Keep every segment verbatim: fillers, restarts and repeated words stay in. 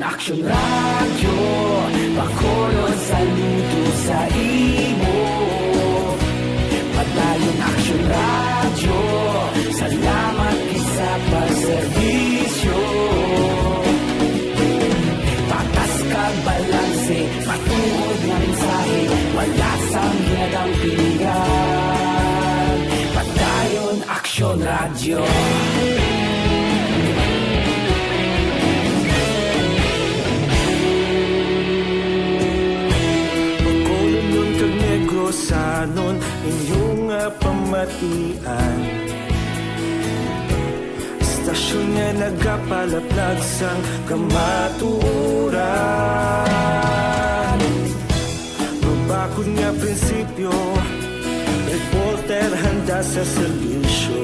Aksyon Radyo, pakulod, saludo sa imo. Padayon Aksyon Radyo, salamat gid sa pagserbisyo. Patas kag balanse, matuod nga mensahe, wala sang ginadampingan. Padayon Aksyon Radyo. Bacolodnon kag Negrosanon, inyo nga pamatian. Estasyon nga nagapalaplag sang kamatuoran. Mabakod nga prinsipyo, reporter handa sa serbisyo.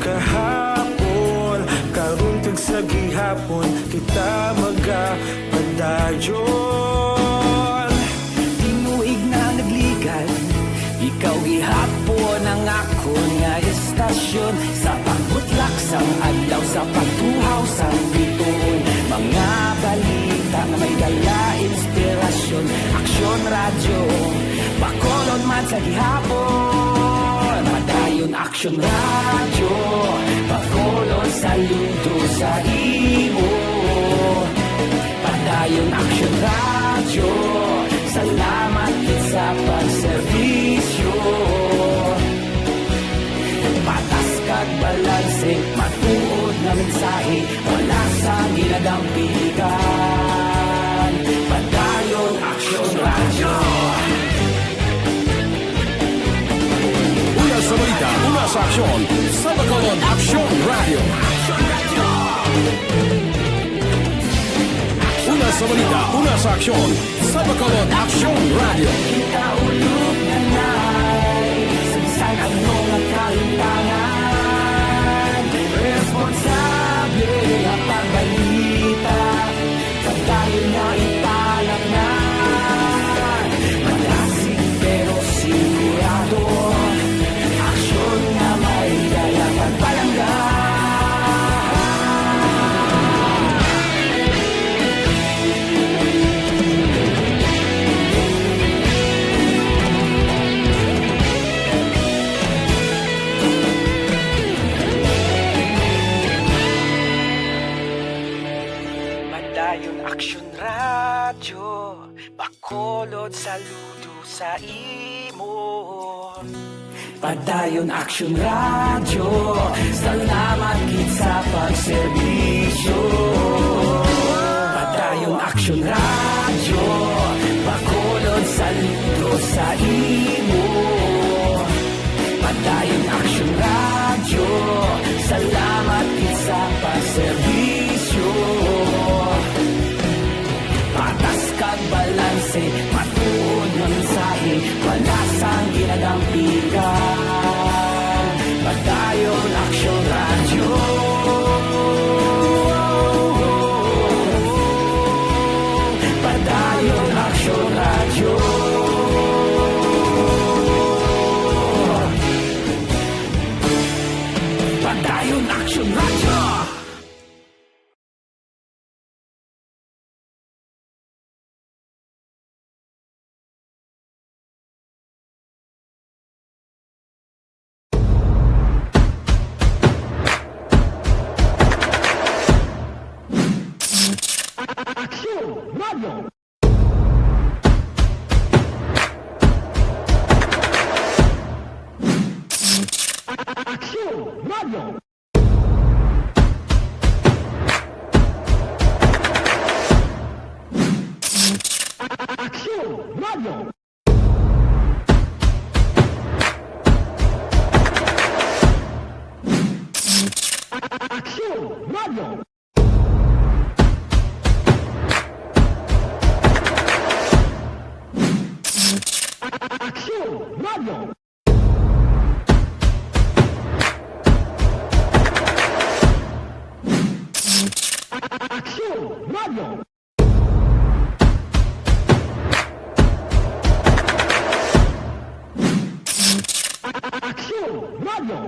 Kahapon, karon, kag sa gihapon, kita magapadayon. Tinuig na nagligad, ikaw gihapon ang akon nga estasyon. Sa pagbutlak sang adlaw, sa pagtuhaw sang bituon, mga balita nga may dala inspirasyon. Aksyon Radyo, Bacolod man sa gihapon. Padayon Aksyon Radyo, Bacolod, saludo sa imo. Padayon Aksyon Radyo, salamat gid sa pagserbisyo. Patas kag balanse, matuod nga mensahe, wala sang ginadampingan. Padayon Aksyon Radyo. Una sa balita, una sa aksyon, sa Bacolod Aksyon Radyo. Una sa balita, una sa aksyon, sa Bacolod Aksyon Radyo. Kita ulog na nay, sa bisan ano nga kahimtangan, responsable nga pagbalita, padayon nga ipalapnan. Malasig pero sigurado, aksyon nga may dala pagpalangga. Padayon Aksyon Radyo, Bacolod, saludo sa imo. Padayon Aksyon Radyo, salamat gid sa pagserbisyo. Padayon Aksyon Radyo, Bacolod, saludo sa imo. Padayon Aksyon Radyo, salamat gid sa pagserbisyo. Patas kag balanse, matuod nga mensahe, wala sang ginadampingan. Padayon Aksyon Radyo. Padayon Aksyon Radyo. Padayon Aksyon Radyo. Aksyon Radyo. Aksyon Radyo. Aksyon Radyo. Aksyon Radyo. Aksyon Radyo. Aksyon Radyo. Aksyon Radyo.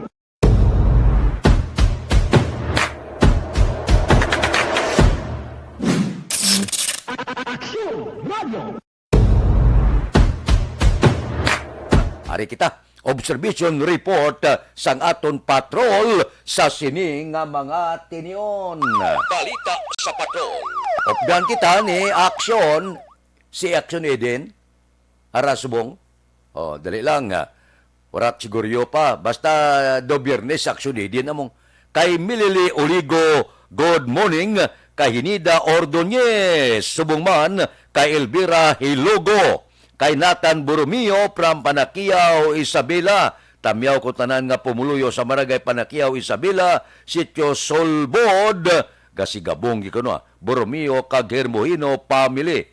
Ari kita, observation report, uh, sang aton patrol sa sini nga mga tinion. Balita sa patrol. Updan kita ni Action, si Action Eden, ara subong. Oh, dali lang, ah. Wala siguro pa. Basta, ah, do Biyernes, Action Eden among. Kay Milili Oligo, good morning. Kay Hinida Ordonez, subong man. Kay Elvira Hilogo. Kay Nathan Borromeo from Panaquiao, Isabela. Tamyaw ko tanan nga pumuluyo sa Barangay Panaquiao, Isabela, Sitio Solbod. Gasigabong gikuno, ah. Borromeo kag Hermohino family.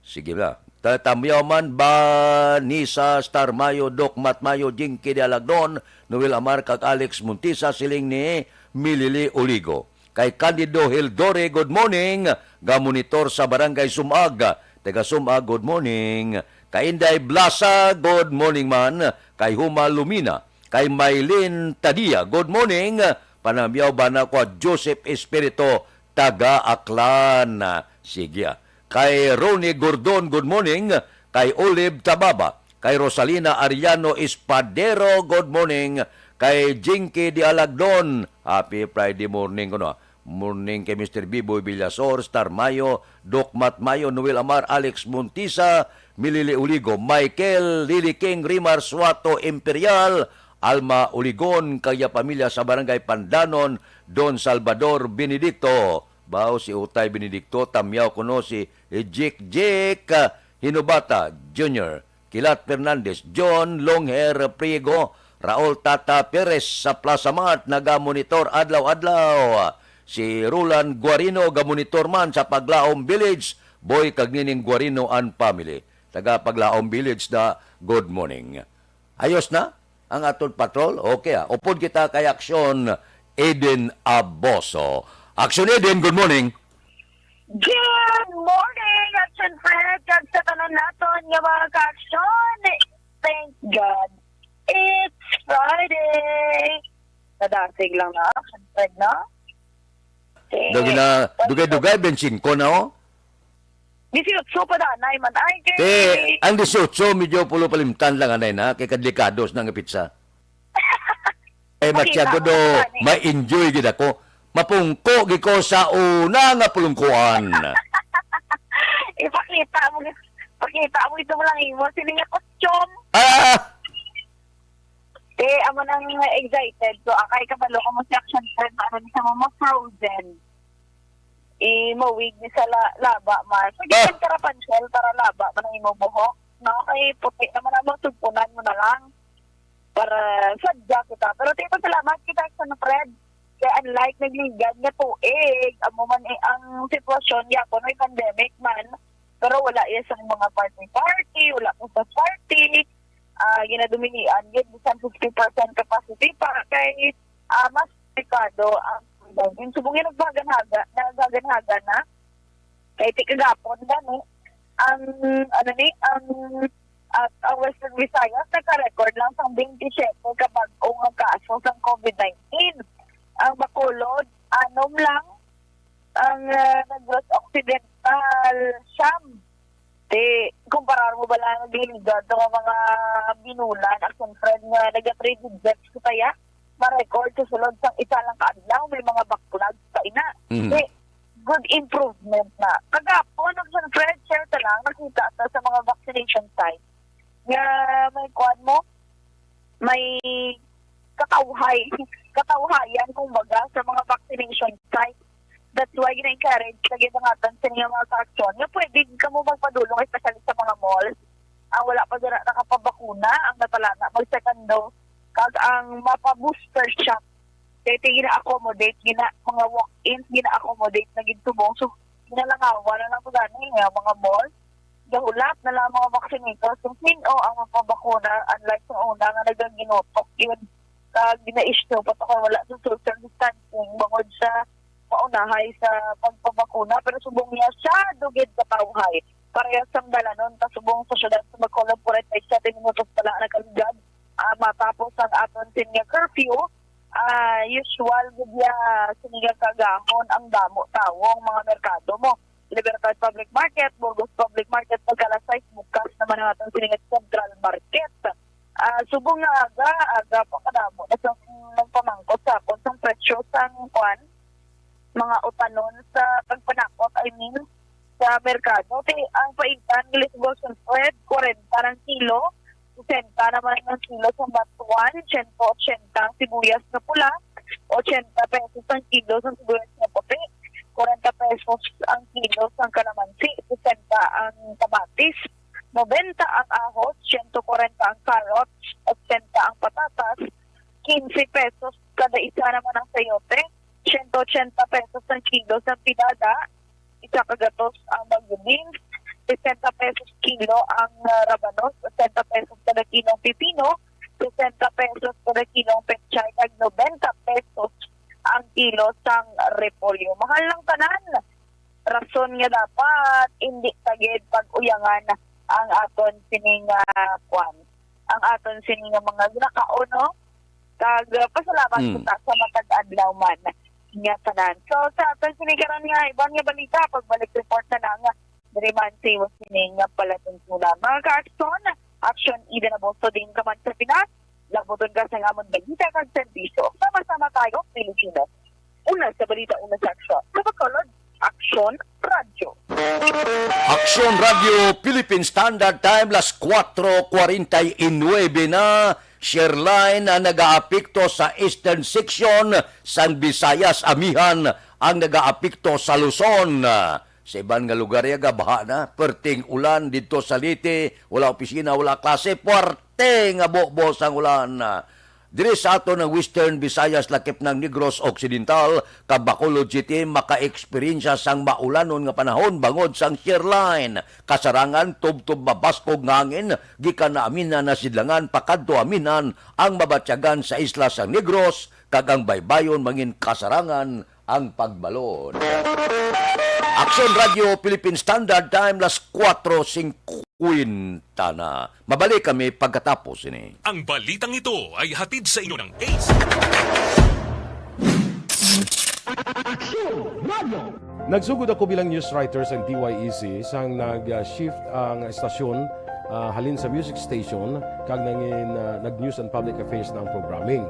Sige na. Ta-, tamyaw man, Vanessa Star Mayo, Doc Mat Mayo, Jinky de Alagnon, Noel Amar, kag Alex Montisa, siling ni Milili Oligo. Kay Candido Hildore, good morning. Gamonitor sa Barangay Sumag. Taga Sumag, good morning. Kay Inday Blasa, good morning man. Kay Huma Lumina. Kay Maylin Tadia, good morning. Panamyaw ba na ko, Joseph Espirito, taga Aklan? Sige, ah. Kay Ronnie Gordon, good morning. Kay Olive Tababa. Kay Rosalina Ariano Espadero, good morning. Kay Jinky de Alagnon, happy Friday morning kuno. Morning kay Mister Biboy Villasor, Star Mayo, Doc Mat Mayo, Noel Amar, Alex Montisa, Milili Uligo, Michael, Lily King, Rimar Suato, Imperial, Alma Uligon, kag iya pamilya sa Barangay Pandanon, Don Salvador Benedicto. Bao si Utay Benedicto, tamyaw kuno si Jik Jik, ah, Hinobata Junior, Kilat Fernandez, John Longhair Priego, Raul Tata Perez sa Plaza Mart nagamonitor adlaw-adlaw. Si Roland Guarino gamonitor man sa Paglaom Village, Boy kag Nining Guarino and family. Taga Paglaom Village na, good morning. Ayos na ang aton patrol? Okay, ah. Upod kita kay Aksyon, Eden Aboso. Aksyon Eden, good morning. Good morning, Action Fred, kag sa tanan naton nga mga ka-aksyon. Thank God, it's Friday. Nadasig lang na, Action Fred, no? Okay. Dugay na, dugay-dugay, bensingko na, oh. Disiotso pa danay man. Ay, kay Te, ang disiotso, medyo pulo palimtan lang, anay na, kay kadlikados na nga pitsa. Eh, Makita masyado mo do, pa ni. Ma-enjoy gid ako. Mapungko gid ko sa una nga pulungkuan. Ipakita mo, pakita mo ito mo lang imo. Sini nga costume. Ah! Eh, amo nang excited. So, akay kabalo ko mo si Action Fred, ano ni sa mga frozen. I mawig ni sa la-, laba, man. So, Ah! gikan karapansyal para laba man ang imo buhok. No? Kay puti naman ang mga tugpunan mo na lang. Para sadya kita. Pero tito, salamat kita, Action Fred. Kaya unlike nagligad nga tuig, amo man eh, ang sitwasyon, yapon may pandemic man. Pero wala iya sa mga party-party, wala po sa party. Ah, ginadumihian, gid, bisan fifty percent capacity pa. Kay, ah, mas delikado ang, yung subong yung nagbaganhaga, nagbaganhaga na. Kay ti kagapon gani, ang, ano ni, ang, at ang Western Visayas nagka-record lang sang twenty-seven ka bag-o nga kaso sang COVID nineteen. Ang Bacolod, anom lang. Ang, ah, Negros Occidental, siyam. Ti, kumparar mo ba lang ang nagligad sa mga binulan, Action Fred, nga naga-three digits kita ya? Ma-record sa sulod sang isa lang ka adlaw, may mga backlog pa ina. Mhm. Ti, good improvement na. Kagapon, Action Fred, share ta lang, nakita ta sa mga vaccination site nga may kuwan mo, may katawhay, katawhayan, kumbaga, sa mga vaccination site. That's why gina-encourage sa gid ang atan sa inyong mga ka-aksyon nga pwede kamo magpadulong, especially sa mga malls. Ang wala pa dira nakapabakuna, ang napalana mag second dose, kag ang mapa-booster shot. Kay ti gina-accommodate, gina, mga walk-ins, gina-accommodate na gid subong. So, ginalangawan na lang po gani nga mga malls. Gahulat na lang mga vaccinators kung sino ang magpabakuna, unlike sa una nga nagaginutok yun. Kag gina-issue pa to kay wala sa social distancing bangod sa maunahay sa pagpabakuna. Pero subong niya siya dugid katawhay. Parehas sang dalanon, kasubong sa syudad sa Bacolod, forty-seven minutos pa lang nagkaligad, ah, matapos ang aton sini nga curfew. Ah, usual gid ya sini nga kagahon ang damo tawo ang mga merkado mo. Libertad Public Market, Burgos Public Market, pagka alas sais, bukas naman ang aton sining Central Market. Ah, subong nga aga, aga pa kadamo na sang nagpamangkot sa akon sang presyo sang kuan, mga utanon sa pagpanakot, I mean, sa merkado. Kay ang paitan, gilisbos ang bread, kwarenta ang kilo, sesenta naman ang kilo sa batuan, siyento otsenta ang sibuyas nga pula, otsenta pesos ang kilo sa sibuyas nga puti, kwarenta pesos ang kilo sa kalamansi, sesenta ang kamatis, nobenta ang ahos, siyento kwarenta ang carrots, otsenta ang patatas, quince pesos kada isa naman ang sayote, siyento otsenta pesos ang kilo sa pidada, isa ka gatos ang bagyo beans, sesenta pesos kilo ang, ah, rabanos, sesenta pesos kada kilo ang pipino, sesenta pesos kada kilo ang pechay, kag nobenta pesos ang kilo sang repolyo. Mahal lang tanan. Rason nga dapat indi ta gid pag-uyangan ang aton sining, ah, kwan, ang aton sining nga mga ginakaon, no? Kag, ah, pasalamat Mm. kita sa matag adlaw man nga tanan. So, sa aton sini karon nga iban nga balita, pagbalik report na lang diri man sa iwang sining nga palatuntunan. Mga ka-aksyon, aksyon, ida na boso din ka man sa Pinas. Labuton ka sa amon balita kag serbisyo. Sama-sama tayo, Pilipino. Una sa balita, una sa aksyon. Sa Bacolod, Aksyon Radyo. Aksyon Radyo Philippine Standard Time, las kuwatro kwarenta y nuebe na. Shear line ang nagaapekto sa eastern section sang Visayas, amihan ang nagaapekto sa Luzon. Sa iban nga lugar, ya, gabaha na. Perting ulan didto sa Leyte, wala opisina, wala klase, puwerte nga bubo sang ulan. Diri sa aton ang Western Visayas, lakip ng Negros Occidental, kag Bacolod City, maka-eksperyensya sang maulanon nga panahon bangod sang shear line. Kasarangan, tubtob mabaskog nga hangin, gikan na aminan na sidlangan, pakadto aminan ang mabatyagan sa isla sang Negros, kag ang baybayon mangin kasarangan ang pagbalod. Aksyon Radyo Philippine Standard Time, las kuwatro singkwenta na. Mabalik kami pagkatapos ini. Ang balitang ito ay hatid sa inyo ng Ace. Aksyon Radyo. Nagsugod ako bilang news writer sa D Y E C sang nag-shift ang estasyon, ah, halin sa music station kag nangin, ah, nag-news and public affairs na ang programming.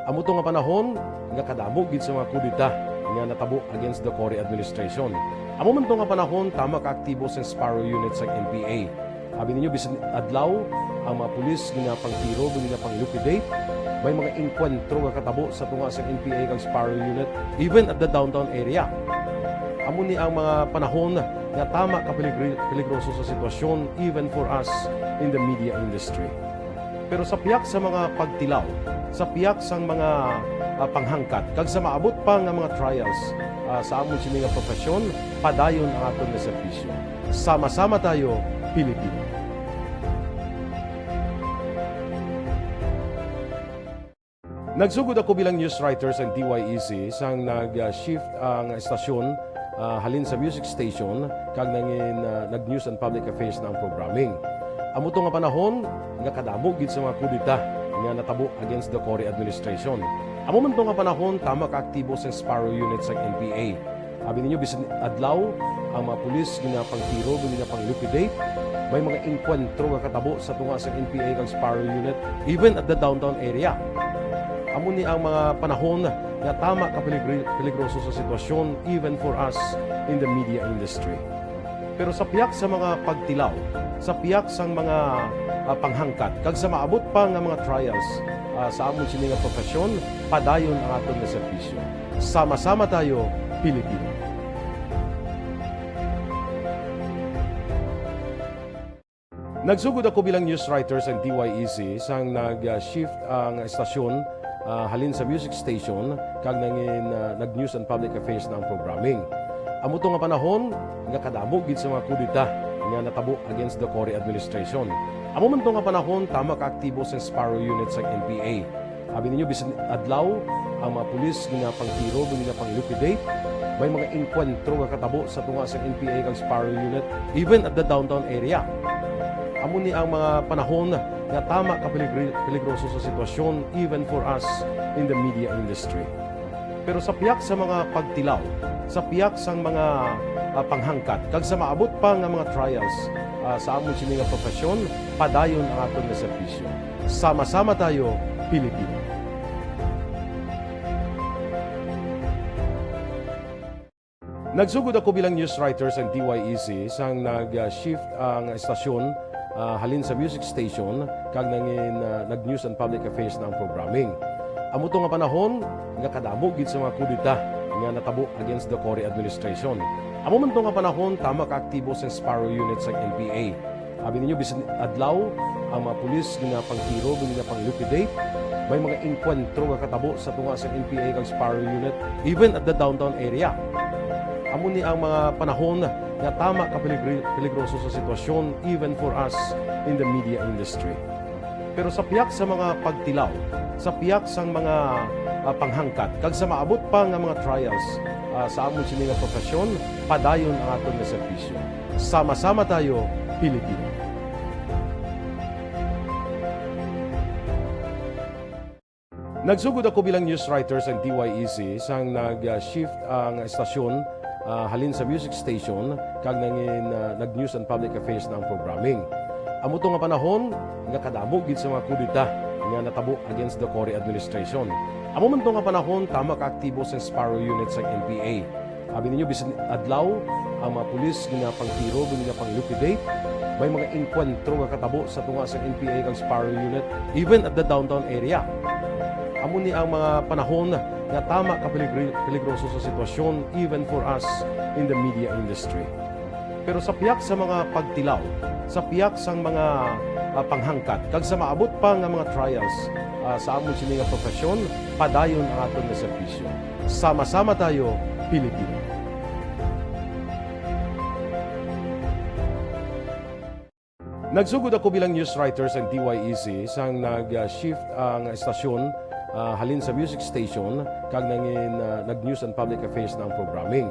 Amo to nga panahon nga kadamo gid sa mga kudeta nga natabo against the Cory administration. Amo man to nga panahon tama ka aktibo sang Sparrow Unit sang N P A. Abi ninyo, bisan adlaw, ang mga pulis ginapangtiro, ginapang-liquidate. May mga engkwentro nga katabo sa tunga sang N P A kag Sparrow Unit, even at the downtown area. Amo ni ang mga panahon nga tama ka peligri-, peligroso sa sitwasyon, even for us in the media industry. Pero sa piyak sa mga pagtilaw, sa piyak sang mga, ah, panghangkat, kag sa maabot pa nga mga trials, ah, sa amon sini nga profesyon, padayon ang aton nga serbisyo. Sama-sama tayo, Pilipino. Nagsugod ako bilang news writer sang D Y E C sang nag-shift ang estasyon, ah, halin sa music station kag nangin, ah, nag-news and public affairs na ang programming. Amo to nga panahon nga kadamo gid sa mga kudeta nga natabo against the Cory administration. Amo man to nga panahon tama ka aktibo sang Sparrow Unit sang N P A. Abi ninyo, bisan adlaw, ang mga pulis ginapangtiro, ginapang-liquidate. May mga engkwentro nga katabo sa tunga sang N P A kag Sparrow Unit, even at the downtown area. Amo ni ang mga panahon nga tama ka peligri-, peligroso sa sitwasyon, even for us in the media industry. Pero sa piyak sa mga pagtilaw, sa piyak sang mga, ah, panghangkat, kag sa maabot pa nga mga trials, ah, sa amon sini nga profesyon, padayon ang aton nga serbisyo. Sama-sama tayo, Pilipino. Nagsugod ako bilang news writer sang D Y E C sang nag-shift ang estasyon, ah, halin sa music station kag nangin, ah, nag-news and public affairs na ang programming. Amo to nga panahon nga kadamo gid sa mga kudeta nga natabo against the Cory administration. Amo man to nga panahon tama ka aktibo sang Sparrow Unit sang N P A. Abi ninyo, bisan adlaw, ang mga pulis ginapangtiro, ginapang-liquidate. May mga engkwentro nga katabo sa tunga sang N P A kag Sparrow Unit, even at the downtown area. Amo ni ang mga panahon nga tama ka peligri-, peligroso sa sitwasyon, even for us in the media industry. Pero sa piyak sa mga pagtilaw, sa pihak sang mga, ah, panghangkat, kag sa maabot pa nga mga trials, ah, sa amon sini nga profesyon, padayon ang aton nga serbisyo. Sama-sama tayo, Pilipino. Nagsugod ako bilang news writer sa D Y E C sang nag-shift ang estasyon, ah, halin sa music station kag nangin, ah, nag-news and public affairs na ang programming. Amo to nga panahon nga kadamo gid sa mga kudeta nga natabo against the Cory administration. Amo man to nga panahon, tama ka aktibo sa Sparrow Unit sa N P A. Abi ninyo, bisan adlaw, ang mga pulis ginapangtiro, ginapang-liquidate. May mga engkwentro nga katabo sa tunga sa N P A kag Sparrow Unit, even at the downtown area. Amo ni ang mga panahon nga tama ka peligri-, peligroso sa sitwasyon, even for us in the media industry. Pero sa pihak sa mga pagtilaw, sa pihak sang mga, ah, panghangkat, kag sa maabot pa nga mga trials, ah, sa amon sini nga profesyon, padayon ang aton nga serbisyo. Sama-sama tayo, Pilipino. Nagsugod ako bilang news writer sa D Y E C sang nag-shift ang estasyon, ah, halin sa music station kag nangin, ah, nag-news and public affairs na ang programming. Amo to nga panahon nga kadamo gid sa mga kudeta nga natabo against the Cory administration. Amo man to nga panahon, tama ka aktibo sa Sparrow Unit sa N P A. Abi ninyo, bisan adlaw, ang mga pulis ginapangtiro, ginapang-liquidate. May mga engkwentro nga katabo sa tunga sa N P A kag Sparrow Unit, even at the downtown area. Amo ni ang mga panahon nga tama ka peligri-, peligroso sa sitwasyon, even for us in the media industry. Pero sa pihak sa mga pagtilaw, sa pihak sang mga, ah, panghangkat, kag sa maabot pa nga mga trials, ah, sa amon sini nga profesyon, padayon ang aton nga serbisyo. Sama-sama tayo, Pilipino. Nagsugod ako bilang news writer sa D Y E C sang nag-shift ang estasyon, ah, halin sa music station kag nangin, ah, nag-news and public affairs na ang programming.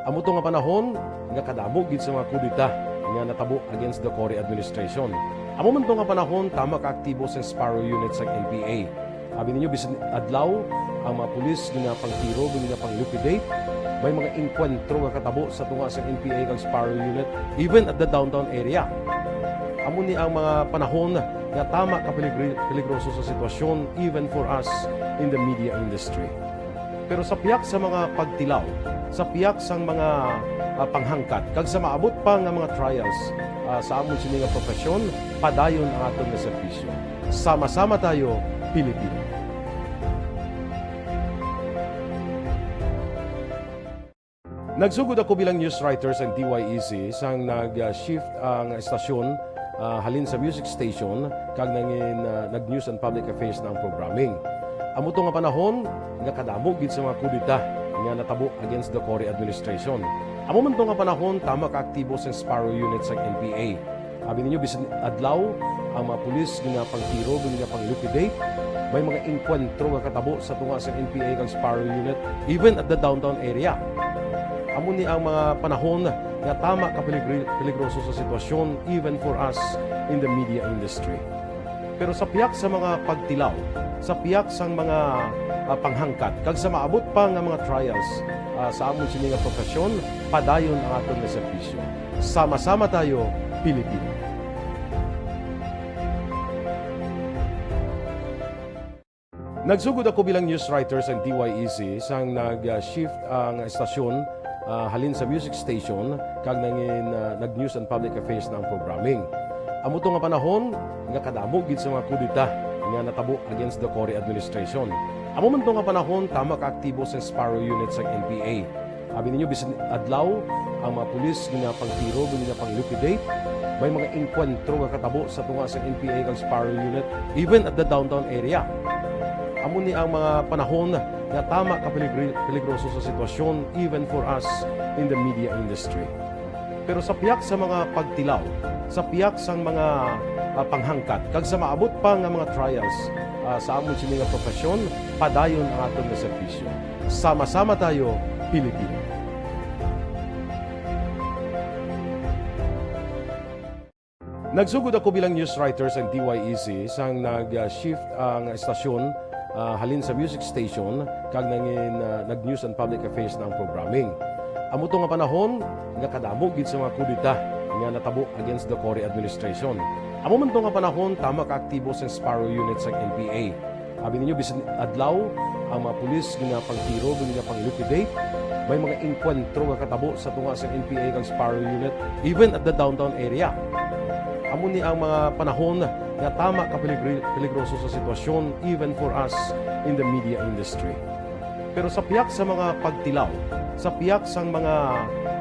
Amo to nga panahon nga kadamo gid sa mga kudeta nga natabo against the Cory administration. Amo man to nga panahon, tama ka aktibo sa Sparrow Unit sa N P A. Abi ninyo, bisan adlaw, ang mga pulis ginapangtiro, ginapang-liquidate. May mga engkwentro nga katabo sa tunga sa N P A kag Sparrow Unit, even at the downtown area. Amo ni ang mga panahon nga tama ka peligri-, peligroso sa sitwasyon, even for us in the media industry. Pero sa pihak sa mga pagtilaw, sa pihak sang mga, ah, panghangkat, kag sa maabot pa nga mga trials, ah, sa amon sini nga profesyon, padayon ang aton nga serbisyo. Sama-sama tayo, Pilipino. Nagsugod ako bilang news writer sa D Y E C sang nag-shift ang estasyon, ah, halin sa music station kag nangin, ah, nag-news and public affairs na ang programming. Amo to nga panahon nga kadamo gid sa mga kudeta nga natabo against the Cory administration. Amo man to nga panahon, tama ka aktibo sa Sparrow Unit sa N P A. Abi ninyo, bisan adlaw, ang mga pulis ginapangtiro, ginapang-liquidate. May mga engkwentro nga katabo sa tunga sa N P A kag Sparrow Unit, even at the downtown area. Amo ni ang mga panahon nga tama ka peligri-, peligroso sa sitwasyon, even for us in the media industry. Pero sa pihak sa mga pagtilaw, sa pihak sang mga, ah, panghangkat, kag sa maabot pa nga mga trials, ah, sa amon sini nga profesyon, padayon ang aton nga serbisyo. Sama-sama tayo, Pilipino. Nagsugod ako bilang news writer sa D Y E C sang nag-shift ang estasyon, ah, halin sa music station kag nangin, ah, nag-news and public affairs na ang programming. Amo to nga panahon nga kadamo gid sa mga kudeta nga natabo against the Cory administration. Amo man to nga panahon, tama ka aktibo sa Sparrow Unit sa N P A. Abi ninyo, bisan adlaw, ang mga pulis ginapangtiro, ginapang-liquidate. May mga engkwentro nga katabo sa tunga sa N P A kag Sparrow Unit, even at the downtown area. Amo ni ang mga panahon nga tama ka peligri-, peligroso sa sitwasyon, even for us in the media industry. Pero sa pihak sa mga pagtilaw, sa pihak sang mga, ah, panghangkat, kag sa maabot pa nga mga trials, ah, sa amon sini nga profesyon, padayon ang aton nga serbisyo. Sama-sama tayo, Pilipino. Nagsugod ako bilang news writer sa D Y E C sang nag-shift ang estasyon, ah, halin sa music station kag nangin, ah, nag-news and public affairs na ang programming. Amo to nga panahon nga kadamo gid sa mga kudeta nga natabo against the Cory administration. Amo man to nga panahon, tama ka aktibo sa Sparrow Unit sang N P A. Abi ninyo, bisan adlaw, ang mga pulis ginapangtiro, ginapang-liquidate. May mga engkwentro nga katabo sa tunga sang N P A kag Sparrow Unit, even at the downtown area. Amo ni ang mga panahon nga tama ka peligri-, peligroso sa sitwasyon, even for us in the media industry. Pero sa pihak sa mga pagtilaw, sa pihak sang mga,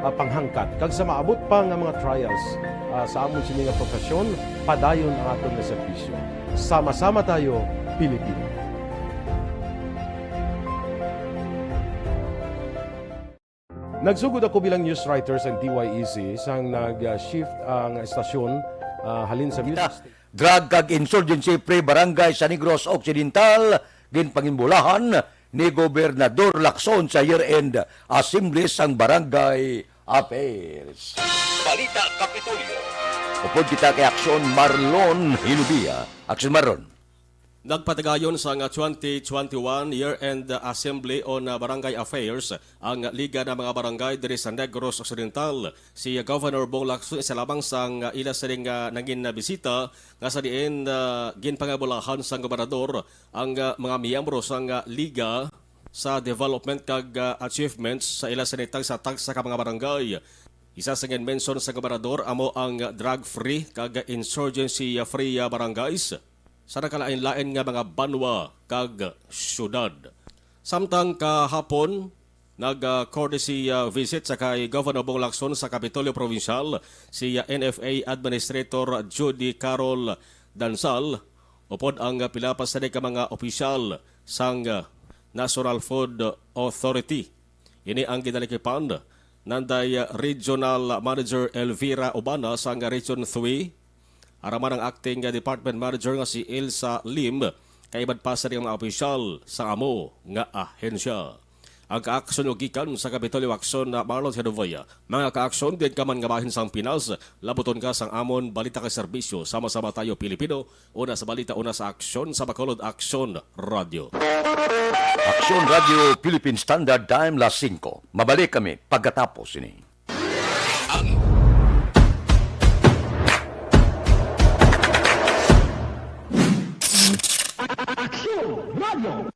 ah, panghangkat, kag sa maabot pa nga mga trials, ah, sa amon sini nga profesyon, padayon ang aton nga serbisyo. Sama-sama tayo, Pilipino. Nagsugod ako bilang news writer sa D Y E C sang nag-shift ang estasyon, ah, halin sa music Kita, station. Drug kag Insurgency Free Barangay sa Negros Occidental, ginpangimbulahan ni Gobernador Lacson sa year-end assembly sang Barangay Affairs. Balita Kapitolyo. Upod kita kay Aksyon Marlon Hilubia. Aksyon Marlon. Nagpatigayon sang twenty twenty-one year-end assembly on Barangay Affairs ang Liga ng mga Barangay diri sa Negros Occidental. Si Governor Bong Lacson isa lamang sang ila sining, ah, nangin bisita nga sa diin, ah, ginpangabulahan sang gobernador ang, ah, mga miyembro sang, ah, liga sa development kag, ah, achievements sa ila sini tagsa-tagsa ka mga barangay. Isa sa ginmension sa gobernador amo ang drug-free kag insurgency-free, ah, barangays sa nagkalain-lain nga mga banwa kag syudad. Samtang kahapon, nag, ah, courtesy, ah, visit sa kay Governor Bong Lacson sa Kapitolyo Provincial si, ah, N F A Administrator Judy Carol Dansal, upod ang, ah, pila pa sini ka mga opisyal sang, ah, National Food Authority. Ini ang ginalikipan nanday Regional Manager Elvira Obana sang Region three, ara man ang acting Department Manager nga si Elsa Lim, kay iban pa sa mga opisyal sa amo nga ahensya. Ang kaaksyon ug gikan sa Kapitolyo Aksyon na Marlon Genovea. Mga kaaksyon, diin ka man nga bahin sang Pinas, labuton ka sang amon balita kag serbisyo. Sama-sama tayo, Pilipino. Una sa balita, una sa aksyon sa Bacolod, Aksyon Radio. Aksyon Radio Philippine Standard Time, las singko. Mabalik kami pagkatapos ini. Ang Aksyon Radio.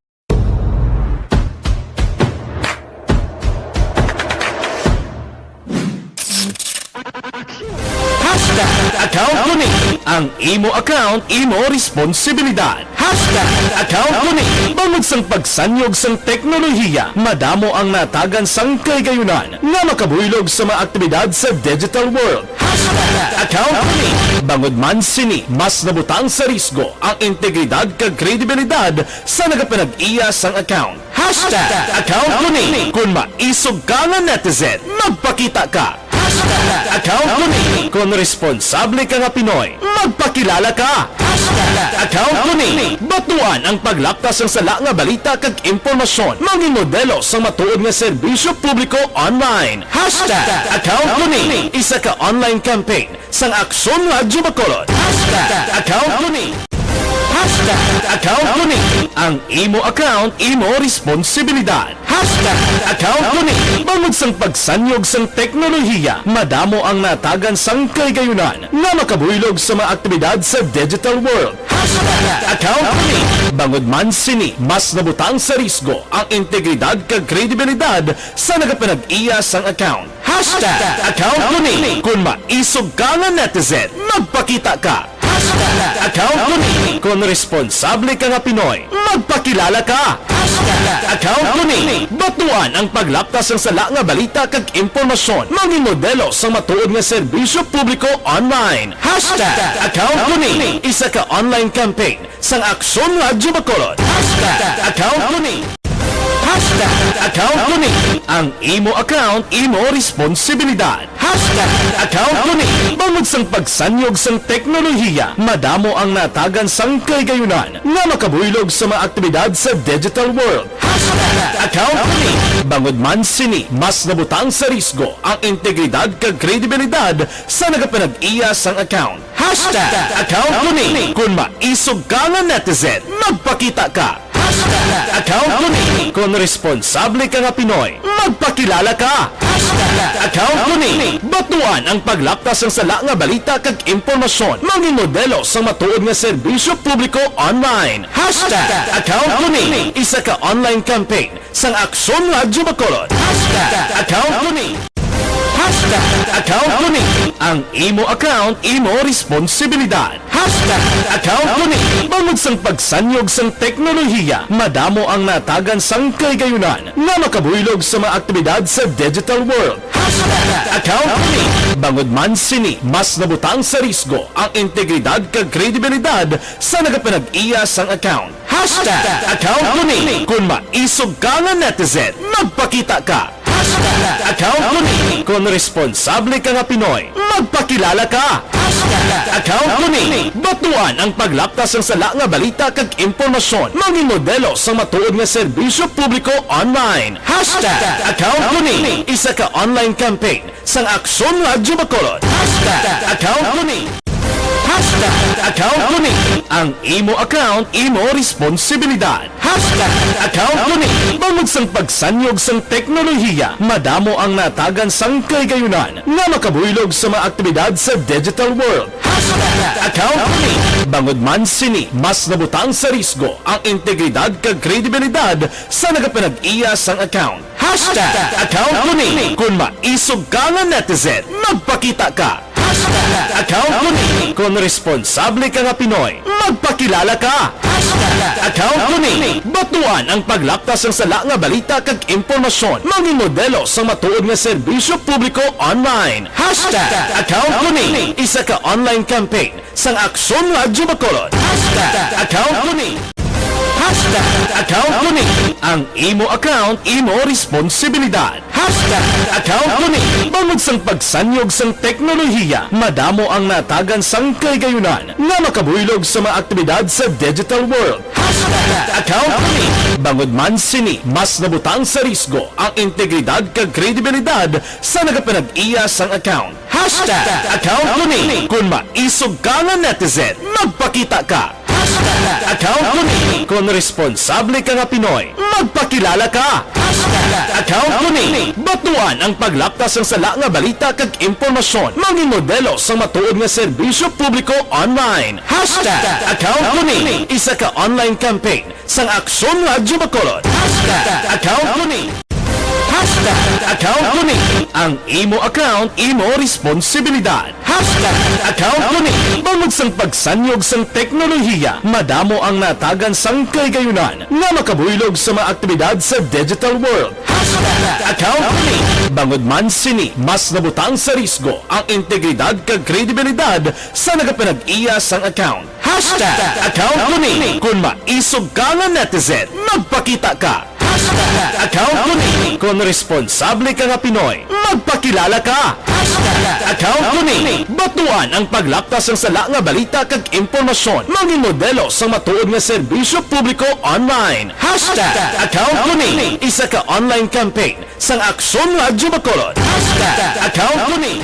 Hashtag account ko ni. Ang imo account, imo responsibilidad. Hashtag account ko ni. Bangod sang pagsanyog sang teknolohiya, madamo ang natagan sang kahigayunan nga makabuylog sa mga aktibidad sa digital world. Hashtag account ko ni. Bangod man sini, mas nabutang sa risgo ang integridad kag kredibilidad sa nagapanag-iya sang account. Hashtag account ko ni. Kon maisog ka nga netizen, magpakita ka. Hashtag account ko ni. Kon responsable ka nga Pinoy, magpakilala ka. Hashtag account ko ni. Batuan ang paglaptas sang sala nga balita kag impormasyon. Mangin modelo sang matuod nga serbisyo publiko online. Hashtag account ko ni. Isa ka online campaign sang Aksyon Radyo Bacolod. Hashtag account ko ni. Hashtag account ko ni. Ang imo account, imo responsibilidad. Hashtag account ko ni. Bangod sang pagsanyog sang teknolohiya, madamo ang natagan sang kahigayunan nga makabuylog sa mga aktibidad sa digital world. Hashtag account ko ni. Bangod man sini, mas nabutang sa risgo ang integridad kag kredibilidad sa nagapanag-iya sang account. Hashtag account ko ni. Kon maisog ka nga netizen, magpakita ka. Hashtag account ko ni. Kon responsable ka nga Pinoy, magpakilala ka. Hashtag account ko ni. Batuan ang paglaptas sang sala nga balita kag impormasyon. Mangin modelo sang matuod nga serbisyo publiko online. Hashtag account ko ni. Isa ka online campaign sang Aksyon Radyo Bacolod. Hashtag account ko ni. Hashtag account ko ni. Ang imo account, imo responsibilidad. Hashtag account ko ni. Bangod sang pagsanyog sang teknolohiya, madamo ang natagan sang kahigayunan nga makabuylog sa mga aktibidad sa digital world. Hashtag account ko ni. Bangod man sini, mas nabutang sa risgo ang integridad kag kredibilidad sa nagapanag-iya sang account. Hashtag account ko ni. Kon maisog ka nga netizen, magpakita ka. Hashtag account ko ni. Kon responsable ka nga Pinoy, magpakilala ka. Hashtag Account ko ni. Batuan ang paglapta sang sala nga balita kag impormasyon. Mangin modelo sang matuod nga serbisyo publiko online. Hashtag account ko ni. Isa ka online campaign sang Aksyon Radyo Bacolod. Hashtag account ko ni. Hashtag account ko ni. Ang imo account, imo responsibilidad. Hashtag account ko ni. Bangod sang pagsanyog sang teknolohiya, madamo ang natagan sang kahigayonan nga makabuylog sa mga aktibidad sa digital world. Hashtag account ko ni. Bangod man sini, mas nabutang sa risgo ang integridad kag kredibilidad sa nagapanag-iya sang account. Hashtag account ko ni. Kung maisog ka nga netizen, magpakita ka. Hashtag account ko ni. Kung responsable ka nga Pinoy, magpakilala ka. Hashtag account ko ni. Batuan ang paglapta sang sala nga balita kag impormasyon. Mangin modelo sang matuod nga serbisyo publiko online. Hashtag account ko ni. Isa ka online campaign sang Aksyon Radyo Bacolod. Hashtag account ko ni. Hashtag account ko ni. Ang imo account, imo responsibilidad. Hashtag account ko ni. Bangod sang pagsanyog sang teknolohiya, madamo ang natagan sang kahigayonan nga makabuylog sa mga aktibidad sa digital world. Hashtag account ko ni. Bangod man sini, mas nabutang sa risgo ang integridad kag kredibilidad sa nagapanag-iya sang account. Hashtag account ko ni. Kung maisog ka nga netizen, magpakita ka. Hashtag account ko ni. Kung responsable ka nga Pinoy, magpakilala ka. Hashtag account ko ni. Batuan ang paglapta sang sala nga balita kag impormasyon. Mangin modelo sang matuod nga serbisyo publiko online. Hashtag account ko ni. Isa ka online campaign sang Aksyon Radyo Bacolod. Hashtag account ko ni. Hashtag account ko ni. Ang imo account, imo responsibilidad. Hashtag account ko ni. Bangod sang pagsanyog sang teknolohiya, madamo ang natagan sang kahigayonan nga makabuylog sa mga aktibidad sa digital world. Hashtag account ko ni. Bangod man sini, mas nabutang sa risgo ang integridad kag kredibilidad sa nagapanag-iya sang account. Hashtag account ko ni. Kung maisog ka nga netizen, magpakita ka. Hashtag account ko ni. Kung responsable ka nga Pinoy, magpakilala ka. Hashtag account ko ni. Batuan ang paglapta sang sala nga balita kag impormasyon. Mangin modelo sang matuod nga serbisyo publiko online. Hashtag account ko ni. Isa ka online campaign sang Aksyon Radyo Bacolod. Hashtag account ko ni. Hashtag account ko ni. Ang imo account, imo responsibilidad. Hashtag account ko ni. Bangod sang pagsanyog sang teknolohiya, madamo ang natagan sang kahigayonan nga makabuylog sa mga aktibidad sa digital world. Hashtag account ko ni. Bangod man sini, mas nabutang sa risgo ang integridad kag kredibilidad sa nagapanag-iya sang account. Hashtag account ko ni. Kung maisog ka nga netizen, magpakita ka. Hashtag account ko ni. Kung responsable ka nga Pinoy, magpakilala ka. Hashtag account ko ni. Batuan ang paglapta sang sala nga balita kag impormasyon. Mangin modelo sang matuod nga serbisyo publiko online. Hashtag account ko ni. Isa ka online campaign sang Aksyon Radyo Bacolod. Hashtag account ko ni.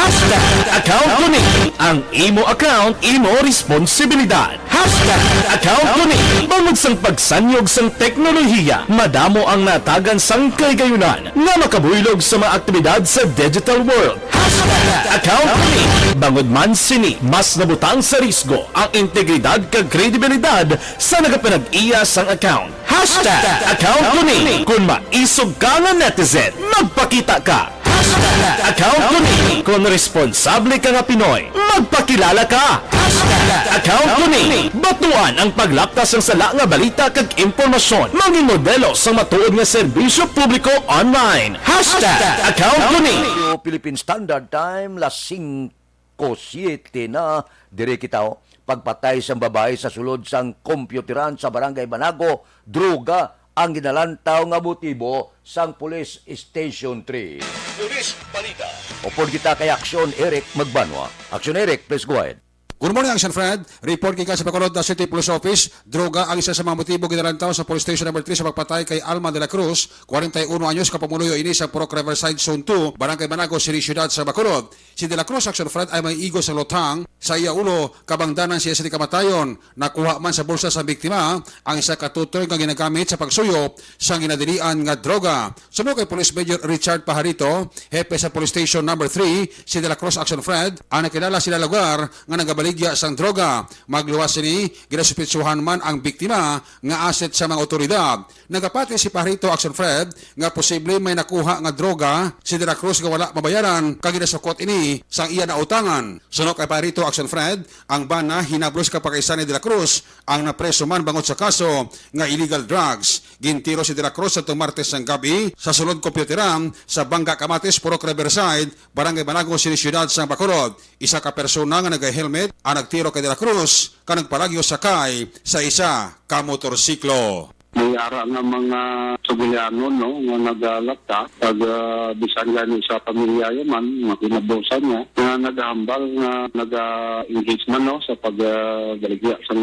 Hashtag account ko ni. Ang imo account, imo responsibilidad. Hashtag account ko ni. Bangod sang pagsanyog sang teknolohiya, madamo ang natagan sang kahigayonan nga makabuylog sa mga aktibidad sa digital world. Hashtag account ko ni. Bangod man sini, mas nabutang sa risgo ang integridad kag kredibilidad sa nagapanag-iya sang account. Hashtag account ko ni. Kung maisog ka nga netizen, magpakita ka. Hashtag account ko ni. Kung responsable ka nga Pinoy, magpakilala ka. Hashtag account ko ni. Batuan ang paglapta sang sala nga balita kag impormasyon. Mangin modelo sang matuod nga serbisyo publiko online. Hashtag account ko ni. Radio Philippine Standard Time, las singko siete na. Diri kita, oh. Pagpatay sang babayi sa sulod sang kompyuteran sa Barangay Banago, droga ang ginalantaw nga motibo sang Police Station three. Police Balita. Upod kita kay Aksyon Eric Magbanwa. Aksyon Eric, please go ahead. Good morning, Action Fred. Report gikan sa Bacolod City Police Office. Droga ang isa sa mga motibo ginalantaw sa Police Station Number Three sa pagpatay kay Alma de la Cruz, kwarenta y uno anyos, ka pumuluyo ini sa Purok Riverside Zone Two, Barangay Manago, Siri, Siyudad sa Bacolod. Si de la Cruz, Action Fred, ay may igo sa luthang sa iya ulo, kabangdanan siya sa di kamatayon. Nakuha man sa bulsa sa biktima ang isa ka tutoy nga ginagamit sa pagsuyo sa ginadilian nga droga. Suno kay Police Major Richard Pajarito, hepe sa Police Station Number Three, si de la Cruz, Action Fred, ang nakilala sila lugar nga nagabaligya sang droga. Magluwas sini, ginasuspetsuhan man ang biktima nga asset sa mga otoridad. Nagapati si Pajarito, Action Fred, nga posible may nakuha nga droga si de la Cruz nga wala mabayaran, kag ginasukot ini sang iya nautangan. Suno kay Pajarito, Action Fred, ang bana hinablos kag pagkaisa ni de la Cruz ang napreso man bangod sa kaso nga illegal drugs. Gintiro si de la Cruz sa Martes sang gabi sa sulod kompyuteran sa Bangga Kamatis, Purok Riverside, Barangay Manago, Siri, Siyudad sang Bacolod. Isa ka persona nga nag-helmet ang nagtiro kay de la Cruz kag nagpalagyo sakay sa isa ka motorsiklo. May ara nga mga sugilanon, no, nga nagalata, kag, ah, bisan gani sa pamilya man, nga kinabusan niya, nga nagahambal nga naga-engage man, no, sa pag, ah, baligya sang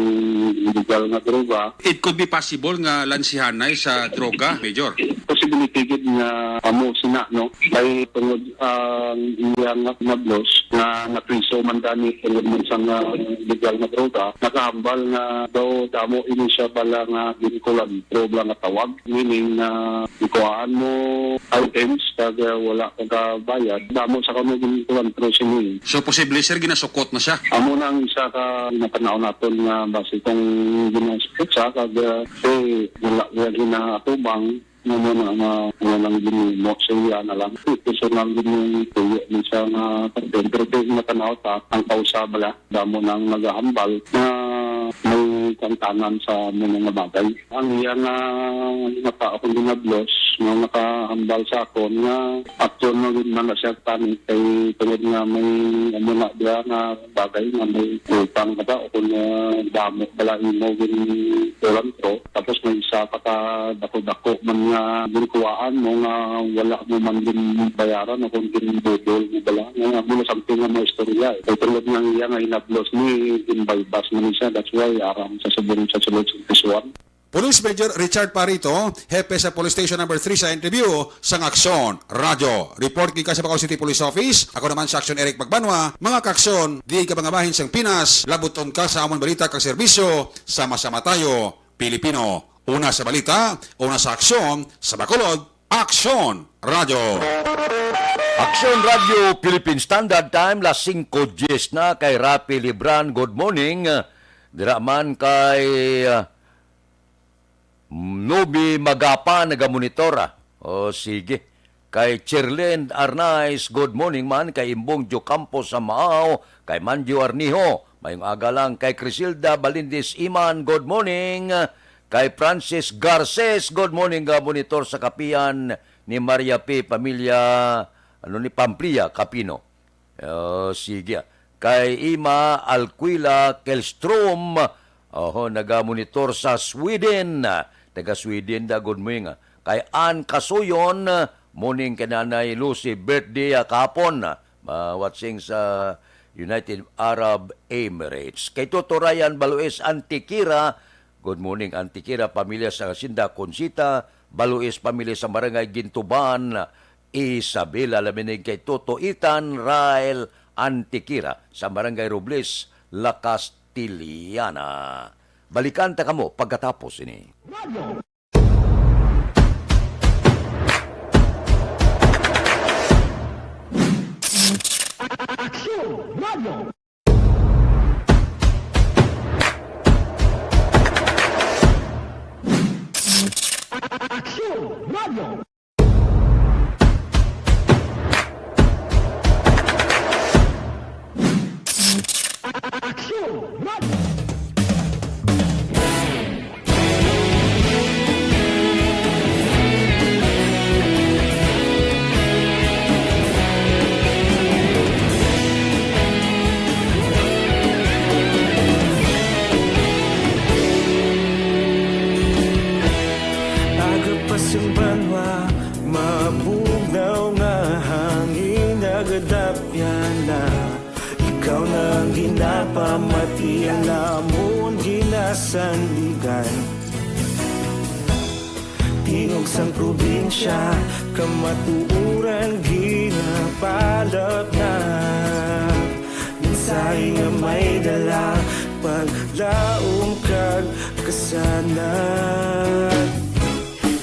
illegal nga droga. It could be possible nga lansihanay sa droga, Major. Possibility gid nga amo sina, no, kay tungod ang iya nga kinablos nga napriso man gani tungod man sa nga legal nga droga, nakahambal nga daw damo ini siya bala nga ginkulan, droga nga tawag, meaning nga gikuhaan mo items kag, uh, wala ka kabayad, damo sa kamo ginkulan through sini. So, posible, sir, ginasukot na siya? Amo na ang isa ka natanaw naton nga base kung ginasukot siya kag, uh, eh, wala niya ginaatubang. Ano na nga, ano lang ginimo sa iya na lang. Personal gid yung tuyo ni siya nga content. Pero kay matanaw ta, ang kausa bala, damo nang nagahambal na may kantanan sa muna nga bagay. Ang iya nga mata akong ginablos, nga nakahambal sa akon nga aksyon na gid man na siya tani kay tungod nga may ano na diya nga bagay nga may utang ka ba o kung, ah, damo bala imo gin-, kulang to. Tapos may isa pa ka dako-dako man nga ginkuwaan mo nga wala mo man gin bayaran o kung ginbudol mo bala. Nga muna something nga mga istorya, eh. Kay tungod nga iya nga hinablos ni ginbaybas man siya. That's why aram sa subong sa sulod sa Quezon. Police Major Richard Parito, hepe sa Police Station Number Three, sa interview sang Aksyon Radyo. Report gikan sa Bacolod City Police Office. Ako naman sa Aksyon, Eric Magbanwa. Mga kaaksyon, di ka mga bahin sang Pinas, labuton ka sa amon balita kag serbisyo. Sama-sama tayo, Pilipino. Una sa balita, una sa aksyon, sa Bacolod, Aksyon Radyo. Aksyon Radyo Philippine Standard Time, las singko diyes na, kay Rafi Libran, good morning. Dira man kay, ah, Nobi Magapa nagamonitor, ah. O, sige. Kay Cherlyn Arnaiz, good morning man. Kay Imbong Diocampo sa Maaw, kay Manjo Arnijo, mayong aga lang. Kay Crisilda Balindis Iman, good morning. Kay Francis Garces, good morning, ga monitor sa Kapian ni Maria P, pamilya, ano, ni Pamplia, Capino. Oh, sige. Kay Ima Alquila Kelstrom, oho, nagamonitor sa Sweden. Taga Sweden da, good morning. Kay Ann Kasuyon, morning kay Nanay Lucy, birthday, ah, kahapon. Ah, watching sa United Arab Emirates. Kay Toto Ryan Baloes Antiquira, good morning, Antiquira, pamilya sa Hacienda Concita, Baloes, pamilya sa Barangay Gintuban, Isabela, labi na kay Toto Ethan Rael Antiquira sa Barangay Robles, La Castellana. Balikan ta kamo pagkatapos ini. Aksyon Radio. Aksyon Radio. Aksyon Radio. Agapas ang banwa, mabugnaw nga hangin, nagadapyan na. Ikaw na ang ginapamati, ang namon ginasandigan. Tingog sang probinsya, kamatuoran ginapalapnag. Mensahe nga may dala, paglaom kag kasanag.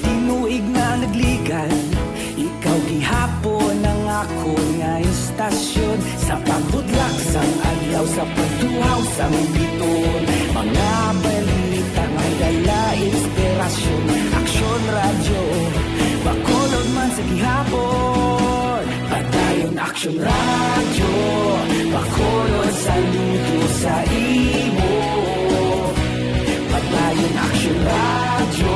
Tinuig nga nagligan, ikaw gihapon ang akon nga istasyon. Sa pagbudlak sang adlaw, sa pagtuhaw sang biton, mga balita may dala inspirasyon. Aksyon Radyo, Bacolod man sa gihapon. Padayon Aksyon Radyo, Bacolod, saludo sa imo. Padayon Aksyon Radyo,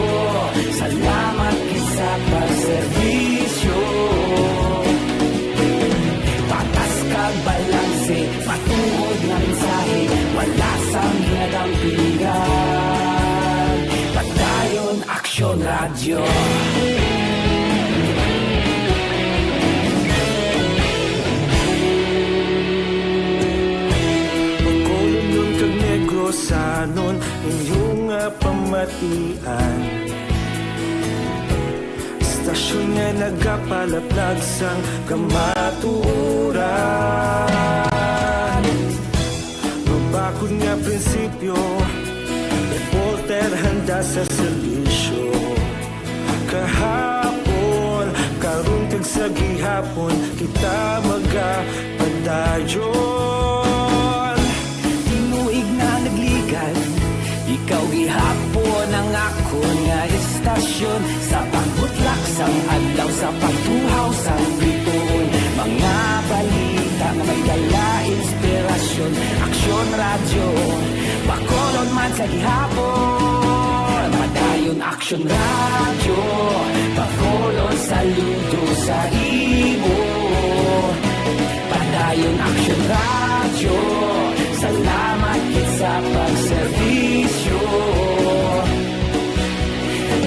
salamat gid sa pagserbisyo. Patas kag balanse, matuod nga mensahe, wala sang ginadampigan. Padayon Aksyon Radyo. Bacolodnon kag Negrosanon, inyo nga pamatian. Istasyon nga nagapalaplag sang kamatuoran. Mabakod nga prinsipyo, reporter handa sa serbisyo. Kahapon, karon kag sa gihapon, kita magapadayon. Tinuig nga nagligan, ikaw gihapon ang akon nga istasyon. Sa pagbutlak sang adlaw, sa pagtuhaw sang bituon, mga balita nga may dala inspirasyon. Aksyon Radyo, Bacolod man sa gihapon. Padayon Aksyon Radyo, Bacolod, saludo sa imo. Padayon Aksyon Radyo, salamat gid sa pagserbisyo.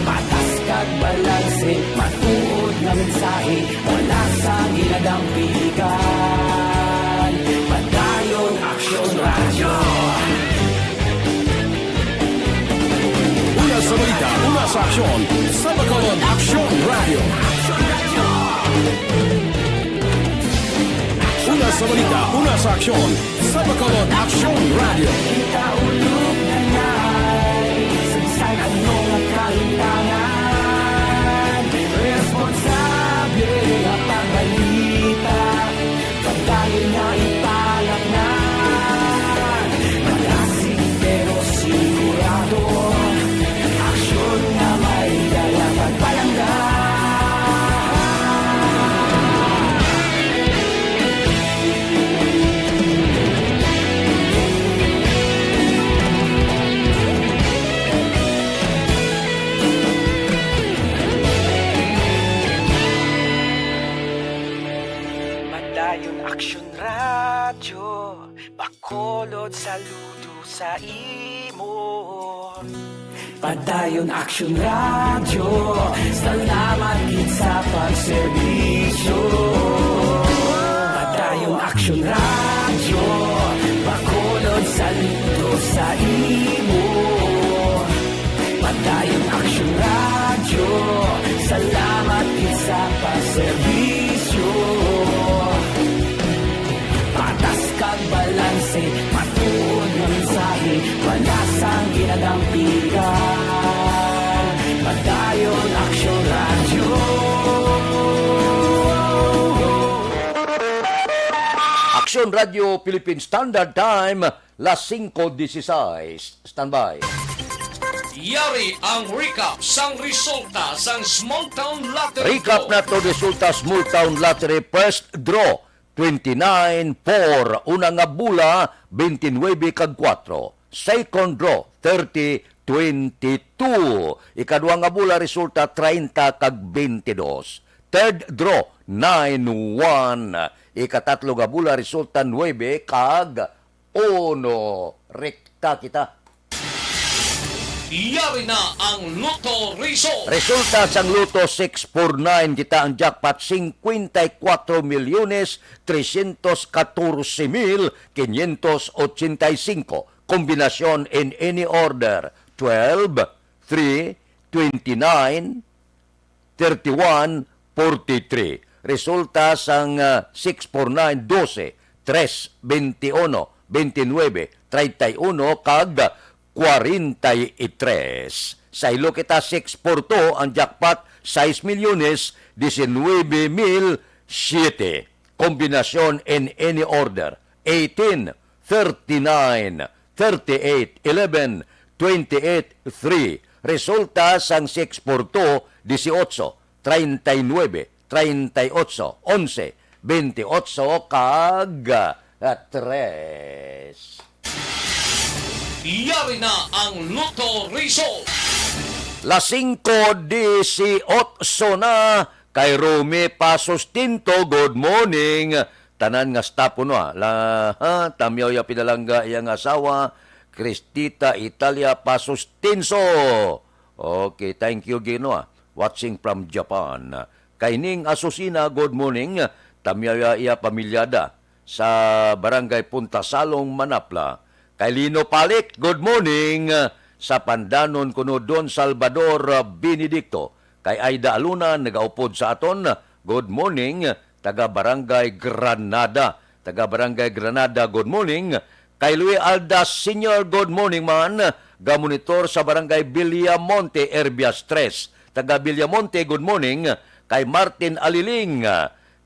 Patas kag balanse, matuod nga mensahe, wala sang ginadampigan. Padayon Aksyon Radyo. Una sa balita, una sa aksyon, sa Bacolod Aksyon Radyo. Una sa balita, una sa aksyon, sa Bacolod Aksyon Radyo. Kita ulog na nay, sa bisan ano nga kahimtangan, responsable nga pagbalita, pagdayon nga ipalapnan. Malasig pero sigurado, aksyon nga may dala pagpalangga. Padayon Aksyon Radyo, Bacolod, saludo sa imo. Padayon Aksyon Radyo, salamat gid sa pagserbisyo. Padayon Aksyon Radyo, Bacolod, saludo sa imo. Padayon Aksyon Radyo, salamat gid sa pagserbisyo. Patas kag balanse, matuod nga mensahe, wala sang ginadampigan. Padayon Aksyon Radyo. Aksyon Radyo Philippine Standard Time, las singko dieciséis. Standby. Yari ang recap sang resulta sang Small Town Lottery Recap Draw. Nato resulta Small Town Lottery first draw, twenty-nine four. Una nga bola, twenty-nine kag kuwatro. Second draw, thirty twenty-two. Ikadua nga bola resulta treinta kag twenty-dos. Third draw, nine one. Ikatatlo nga bola resulta nuebe kag uno. Rekta kita. Yari na ang Lotto Result. Resulta sang Lotto six four nine, kita ang jackpot, cincuenta y cuatro millones trescientos catorce mil quinientos ochenta y cinco. Kombinasyon in any order, twelve, three, twenty-nine, thirty-one, forty-three. Resulta sang, ah, six four nine, doce, tres, veintiuno, veintinuebe, treinta y uno, kag cuarenta y tres. Saylo kita, six four two ang jackpot, sais milyones, diecinuebe mil siete. Kombinasyon in any order, eighteen, thirty-nine, thirty-eight, eleven, twenty-eight, three. Resulta sang six four two, dieciocho, treinta y nueve, treinta y ocho, once, veintiocho, kag, ah, tres. Yari na ang Lotto Result. Las cinco dieciocho na, kay Romy Pasos Tinto, good morning. Tanan nga staff, no, ah. La, ha, tamyaw ya pinalangga iyang asawa, Cristita Italia Pasos Tinso. Okay, thank you, Gino, ah. Watching from Japan. Kay Ning Asusina, good morning. Tamyaw ya iya pamilyada sa Barangay Punta Salong, Manapla. Kay Lino Palik, good morning. Sa Pandanon kuno, Don Salvador Benedicto. Kay Aida Aluna, nagaupod sa aton, good morning. Taga Barangay Granada. Taga Barangay Granada, good morning. Kay Louis Aldas Senior, good morning man. Gamonitor sa Barangay Villamonte, Erbias Tres. Taga Villamonte, good morning. Kay Martin Aliling,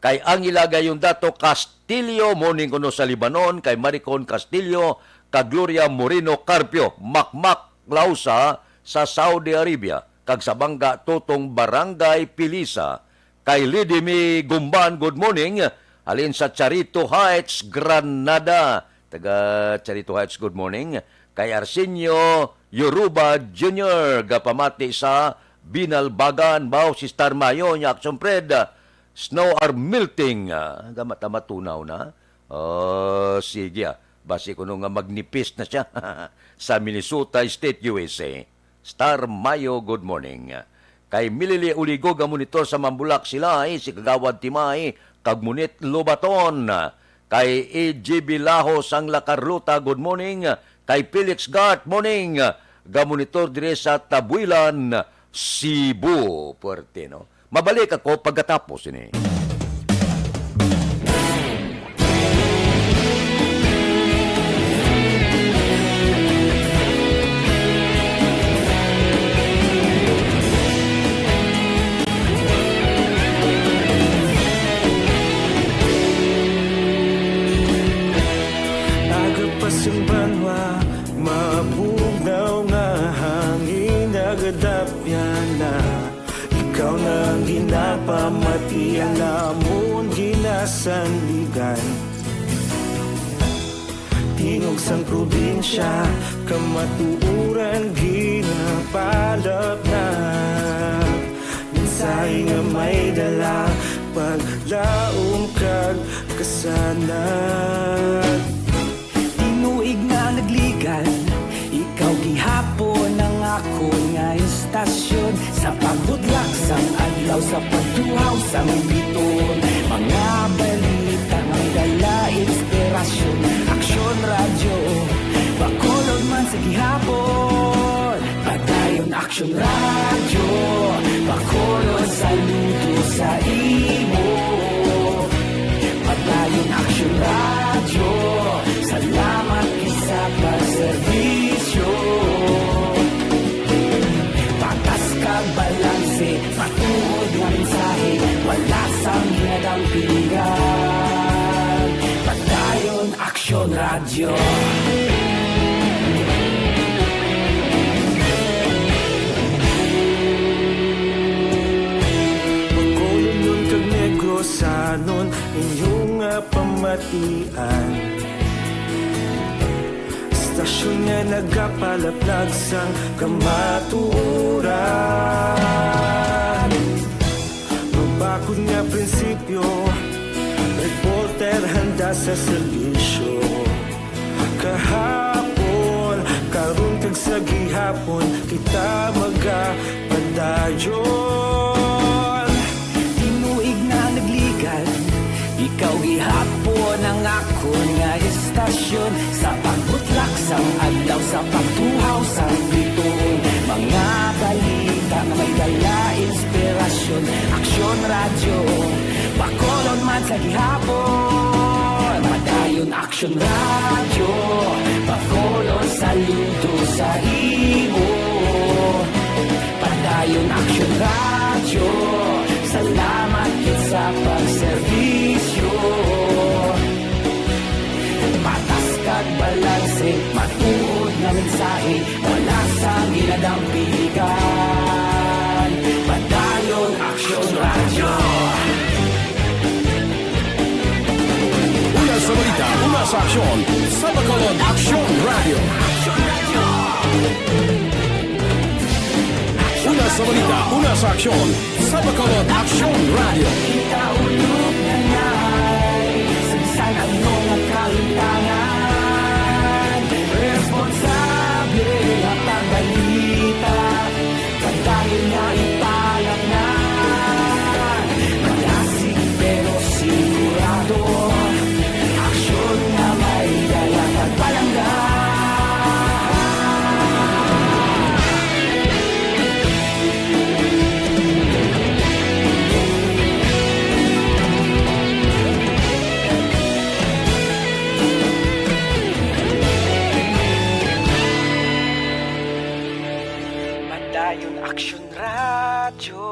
kay Angela Gayondato Castillo, morning kuno sa Libanon, kay Maricon Castillo, kag Gloria Moreno Carpio, Makmak Clausa sa Saudi Arabia, kag sa Bangga Tutong Barangay Pilisa, kay Lady May Gumban, good morning, halin sa Charito Heights, Granada. Taga Charito Heights, good morning. Kay Arsenio Yoruba Junior, gapamati sa Binalbagan, baw si Star Mayo, nya Action Fred, ah, snow are melting. Ah, gama-, tama tunaw na. Oh, sige, ah. Basi kuno nga magnipis na siya sa Minnesota State, U S A. Star Mayo, good morning. Kay Milili Uligo, gamonitor sa Mambulak Silay, si Kagawad Timay, kag Munit Lobaton. Kay E G B Lahos ang La Carlota, good morning. Kay Felix Gart, morning. Gamonitor dire sa Tabuilan, Cebu. Puwerte, no? Mabalik ako pagkatapos ini. Aga pa sing banwa, mabugnaw nga hangin, nagadapyan na. Ikaw na ang ginapamati, ang amon ginasandigan. Tingog sang probinsya, kamatuoran ginapalapnag. Mensahe nga may dala, paglaom kag kasanag. Tinuig nga nagligan, ikaw gihapon ang akon nga istasyon. Sa pagbudlak sang adlaw, sa pagtuhaw sang biton, mga balita may dala inspirasyon. Aksyon Radyo, Bacolod man sa gihapon. Padayon Aksyon Radyo, Bacolod, saludo sa imo. Padayon Aksyon Radyo, salamat gid sa pagserbisyo. Patas kag balanse, matuod nga mensahe, wala sang ginadampingan. Padayon Aksyon Radyo. Bacolodnon kag Negrosanon, inyo nga pamatian. Istasyon nga nagapalaplag sang kamatuoran. Mabakod nga prinsipyo, reporter handa sa serbisyo. Kahapon, karon, kag sa Gihapon kita magapadayon. Tinuig na nagligad, ikaw gihapon ang akon nga estasyon. Sa pagbutlak sang adlaw, sa pagtuhaw sang bituon, mga balita nga may dala inspirasyon. Aksyon Radyo, Bacolod man sa gihapon. Padayon Aksyon Radyo, Bacolod, saludo sa imo. Padayon Aksyon Radyo, salamat gid sa pagserbisyo. Patas kag balanse, matuod nga mensahe, wala sang ginadampigan. Padayon Aksyon Radyo. Una sa balita, una sa aksyon, sa Bacolod Aksyon Radyo. Una sa balita, una sa aksyon, sa Bacolod Aksyon Radyo. Kita ulog na nay, sa ano nga kahitangan, responsable nga pagbalita. Padayon nga ipalaknag, malasig pero sigurado. Aksyon nga may dala kag palangga. Padayon Aksyon Radyo,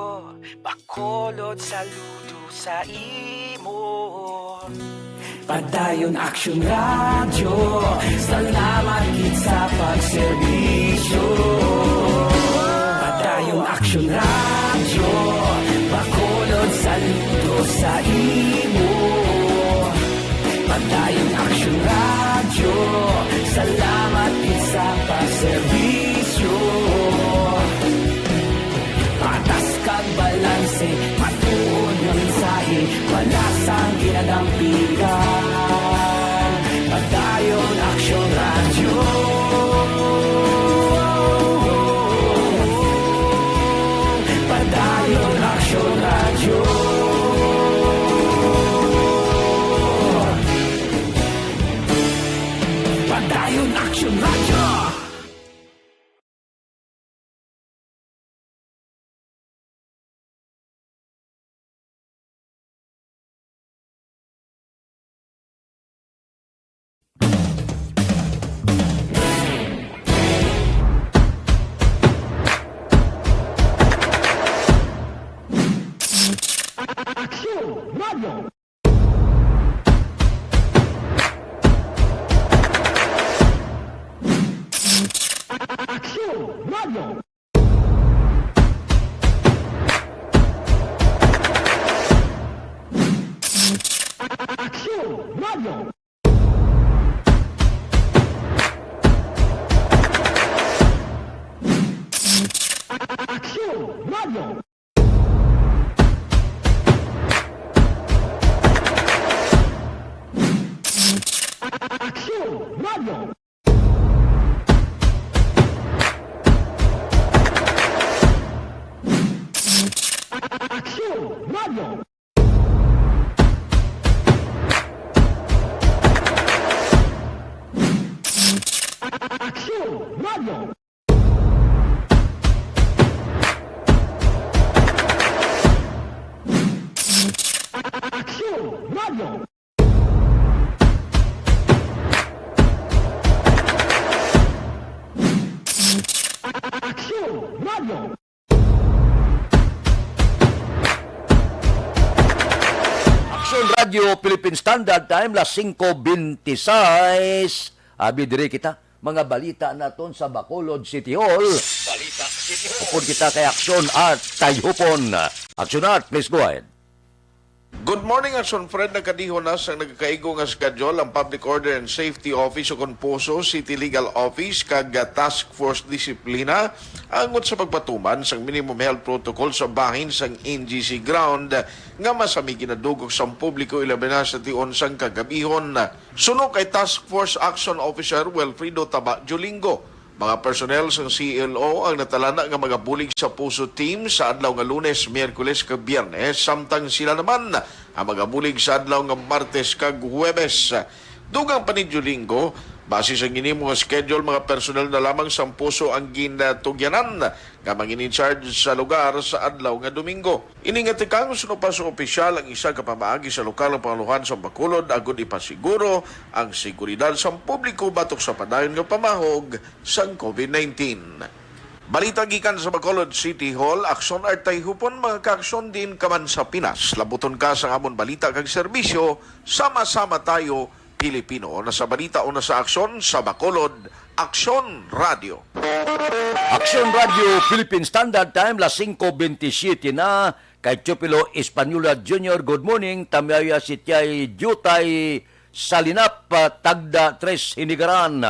Bacolod, saludo sa imo. Padayon Aksyon Radyo, salamat gid sa pagserbisyo. Padayon Aksyon Radyo, Bacolod, saludo sa imo. Padayon Aksyon Radyo, salamat gid sa pagserbisyo. Patas kag balanse, matuod nga mensahe, wala sang ginadampigan. Padayon Aksyon Radyo. Padayon Aksyon Radyo. Padayon Aksyon Radyo. Aksyon Radyo. Aksyon Radyo. Aksyon Radyo. Aksyon Radyo. Aksyon Radyo. Aksyon Radyo. Aksyon Radyo. Aksyon Radyo. Aksyon Radyo. Aksyon Radyo Philippine Standard Time, las singko bente seis. Abi diri kita, mga balita naton sa Bacolod City Hall. Balita City Hall. Upod kita kay Aksyon Art Tayhupon. Aksyon Art, please go ahead. Good morning, Aksyon Fred. Nagkadihon na sang nagakaigo nga schedule ang Public Order and Safety Office o kon POSO, City Legal Office kag Task Force Disiplina angot sa pagpatuman sang minimum health protocol sa bahin sang N G C ground nga masami ginadugok sang publiko, ilabi na sa tion sang kagabihon. Suno kay Task Force Action Officer Wilfredo Taba Jolingo, Mga personnel sang C L O ang natalana nga magabulig sa Puso Team sa adlaw nga Lunes, Miyerkules, kag Biyernes, samtang sila naman ang magabulig sa adlaw nga Martes kag Huwebes. Dugang pa nidyo Linggo, base sa ginhimo nga schedule, mga personnel na lamang sang Puso ang ginatugyanan nga mangin-in-charge sa lugar sa adlaw nga Domingo. Ini nga tikang suno pa sa opisyal ang isa ka pamaagi sa lokal nga pangulohan sa Bacolod agud ipasiguro ang seguridad sang publiko batok sa padayon nga pamahog sang COVID nineteen. Balita gikan sa Bacolod City Hall. Aksyon Artay Hupon, mga kaaksyon diin ka man sa Pinas. Labuton ka sang amon balita kag serbisyo, sama-sama tayo, Pilipino. Na sa balita o na sa aksyon, sa Bacolod, Aksyon Radio. Aksyon Radio Philippine Standard Time, las singko bentisiete na. Kay Teofilo Española Junior, good morning. Tamyaya si Tiay Jutay Salinap, ah, tagda tres Hinigaran.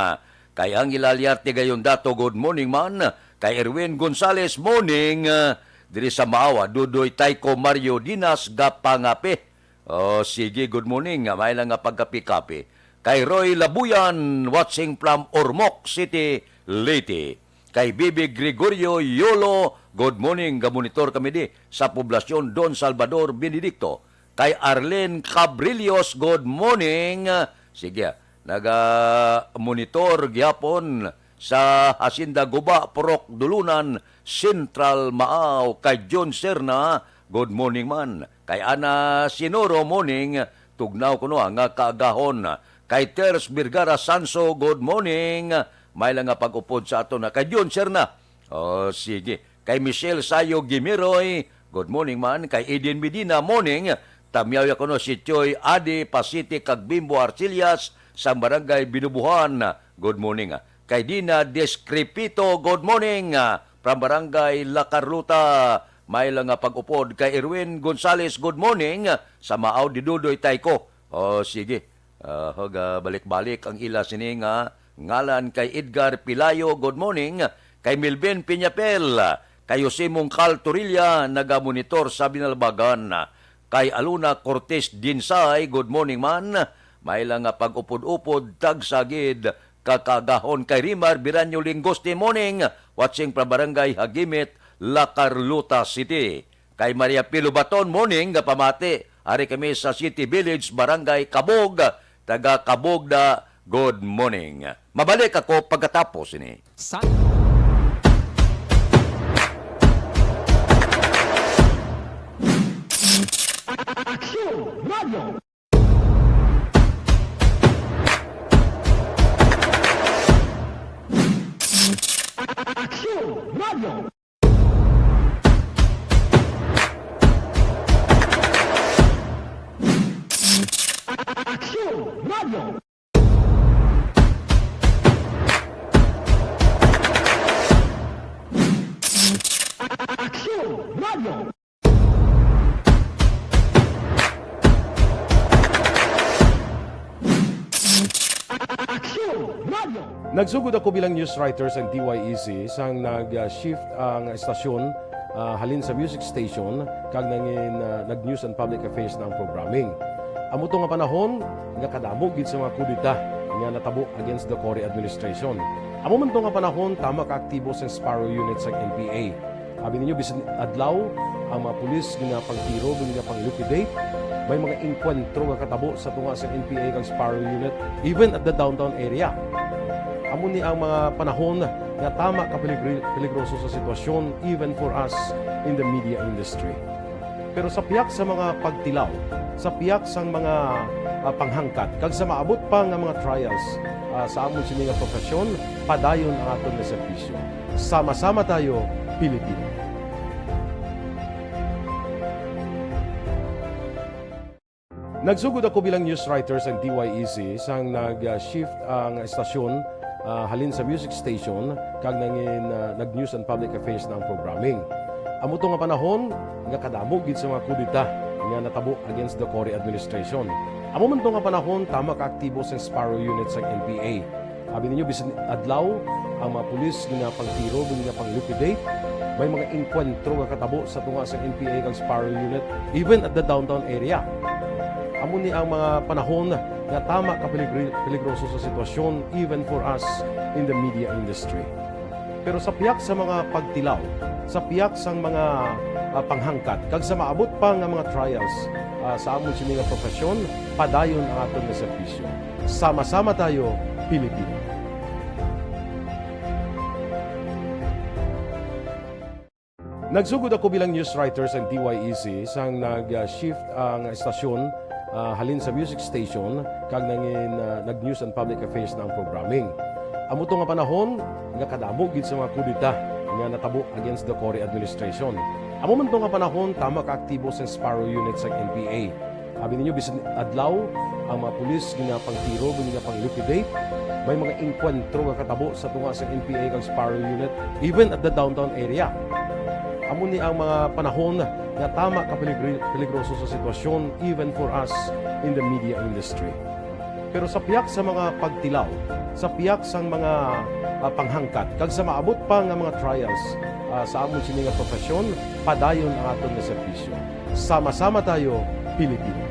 Kay Angela Liarte Gayon Dato, good morning man. Kay Erwin Gonzales, morning, ah, diri sa Maawa. Dudoy Tayko Mario Dinas, Gapangape. Oh, sige, good morning. May lang nga pagkapi-kapi. Kay Roy Labuyan, watching from Ormoc City, Leyte. Kay Bibi Gregorio Yolo, good morning. Gamonitor kami di sa poblasyon Don Salvador Benedicto. Kay Arlene Cabrillos, good morning. Sige, naga-monitor gihapon sa Hacienda Guba, Purok Dulunan, Central Maaw. Kay John Serna, good morning man. Kay Ana Sinoro, morning. Tugnaw kuno nga kaagahon. Kay Ters Vergara Sanso, good morning. May lang nga pag-upod sa ato na. Kay John Serna. Oh, sige. Kay Michelle Sayo Gimiroy, good morning man. Kay Eden Medina, morning. Tamyaw ya kuno si Choi Adi Pasiti kag Bimbo Arcillas sa Barangay Binubuhan. Good morning. Kay Dina Descrepito, good morning, ah, from Barangay La Carlota. May lang nga pag-upod. Kay Erwin Gonzales, good morning, ah, sa Maaw di Dudoy Tayko. Oh, sige. Ah, ga balik-balik ang ila sini nga ngalan. Kay Edgar Pilayo, good morning. Kay Melvin Piñapel, kay Jose Mongcal Torilla, nagamonitor sa Binalbagan. Kay Aluna Cortez Dinsay, good morning man. May lang nga pag-upod-upod, tagsa gid ka kaagahon. Kay Rimar Biranyo Lingoste, morning, watching from Barangay Hagimit, La Carlota City. Kay Maria Pilo Baton, morning, nga pamati. Ari kami sa City Village, Barangay Kabog, taga Kabog na, good morning. Mabalik ako pagkatapos ini. Sa Aksyon Radio. Aksyon Radio. Aksyon Radio. Aksyon Radio. Aksyon Radio. Nagsugod ako bilang news writer sa D Y E C sang nag-shift ang estasyon, ah, halin sa music station kag nangin, ah, nag-news and public affairs na ang programming. Amo to nga panahon nga kadamo gid sa mga kudeta nga natabo against the Cory administration. Amo man to nga panahon tama ka aktibo sang Sparrow Unit sang N P A. Abi ninyo, bisan adlaw, ang mga pulis ginapangtiro, ginapang-liquidate. May mga engkwentro nga katabo sa tunga sa N P A kag Sparrow Unit, even at the downtown area. Amo ni ang mga panahon nga tama ka peligri-, peligroso sa sitwasyon, even for us in the media industry. Pero sa piyak sa mga pagtilaw, sa piyak sang mga, ah, panghangkat, kag sa maabot pa nga mga trials, ah, sa amon sini nga profesyon, padayon ang aton nga serbisyo. Sama-sama tayo, Pilipino. Nagsugod ako bilang news writer sang D Y E C sang nag-shift ang estasyon, ah, halin sa music station kag nangin, ah, nag-news and public affairs na ang programming. Amo to nga panahon nga kadamo gid sa mga kudeta nga natabo against the Cory administration. Amo man to nga panahon tama ka aktibo sang Sparrow Unit sang N P A. Abi ninyo, bisan adlaw, ang mga pulis ginapangtiro, ginapang-liquidate. May mga engkwentro nga katabo sa tunga sa N P A kag Sparrow Unit, even at the downtown area. Amo ni ang mga panahon nga tama ka peligri-, peligroso sa sitwasyon, even for us in the media industry. Pero sa pihak sa mga pagtilaw, sa pihak sang mga, ah, panghangkat, kag sa maabot pa nga mga trials, ah, sa amon sini nga profesyon, padayon ang aton nga serbisyo. Sama-sama tayo, Pilipino. Nagsugod ako bilang news writer sa T Y E C sang nag-shift ang estasyon, ah, halin sa music station kag nangin, ah, nag-news and public affairs na ang programming. Amo to nga panahon nga kadamo gid sa mga kudeta nga natabo against the Cory administration. Amo man to nga panahon, tama ka aktibo sa Sparrow Unit sa N P A. Abi ninyo, bisan adlaw, ang mga pulis ginapangtiro, ginapang-liquidate. May mga engkwentro nga katabo sa tunga sa N P A kag Sparrow Unit, even at the downtown area. Amo ni ang mga panahon nga tama ka peligri-, peligroso sa sitwasyon, even for us in the media industry. Pero sa pihak sa mga pagtilaw, sa pihak sang mga, ah, panghangkat, kag sa maabot pa nga mga trials, ah, sa amon sini nga profesyon, padayon ang aton nga serbisyo. Sama-sama tayo, Pilipino.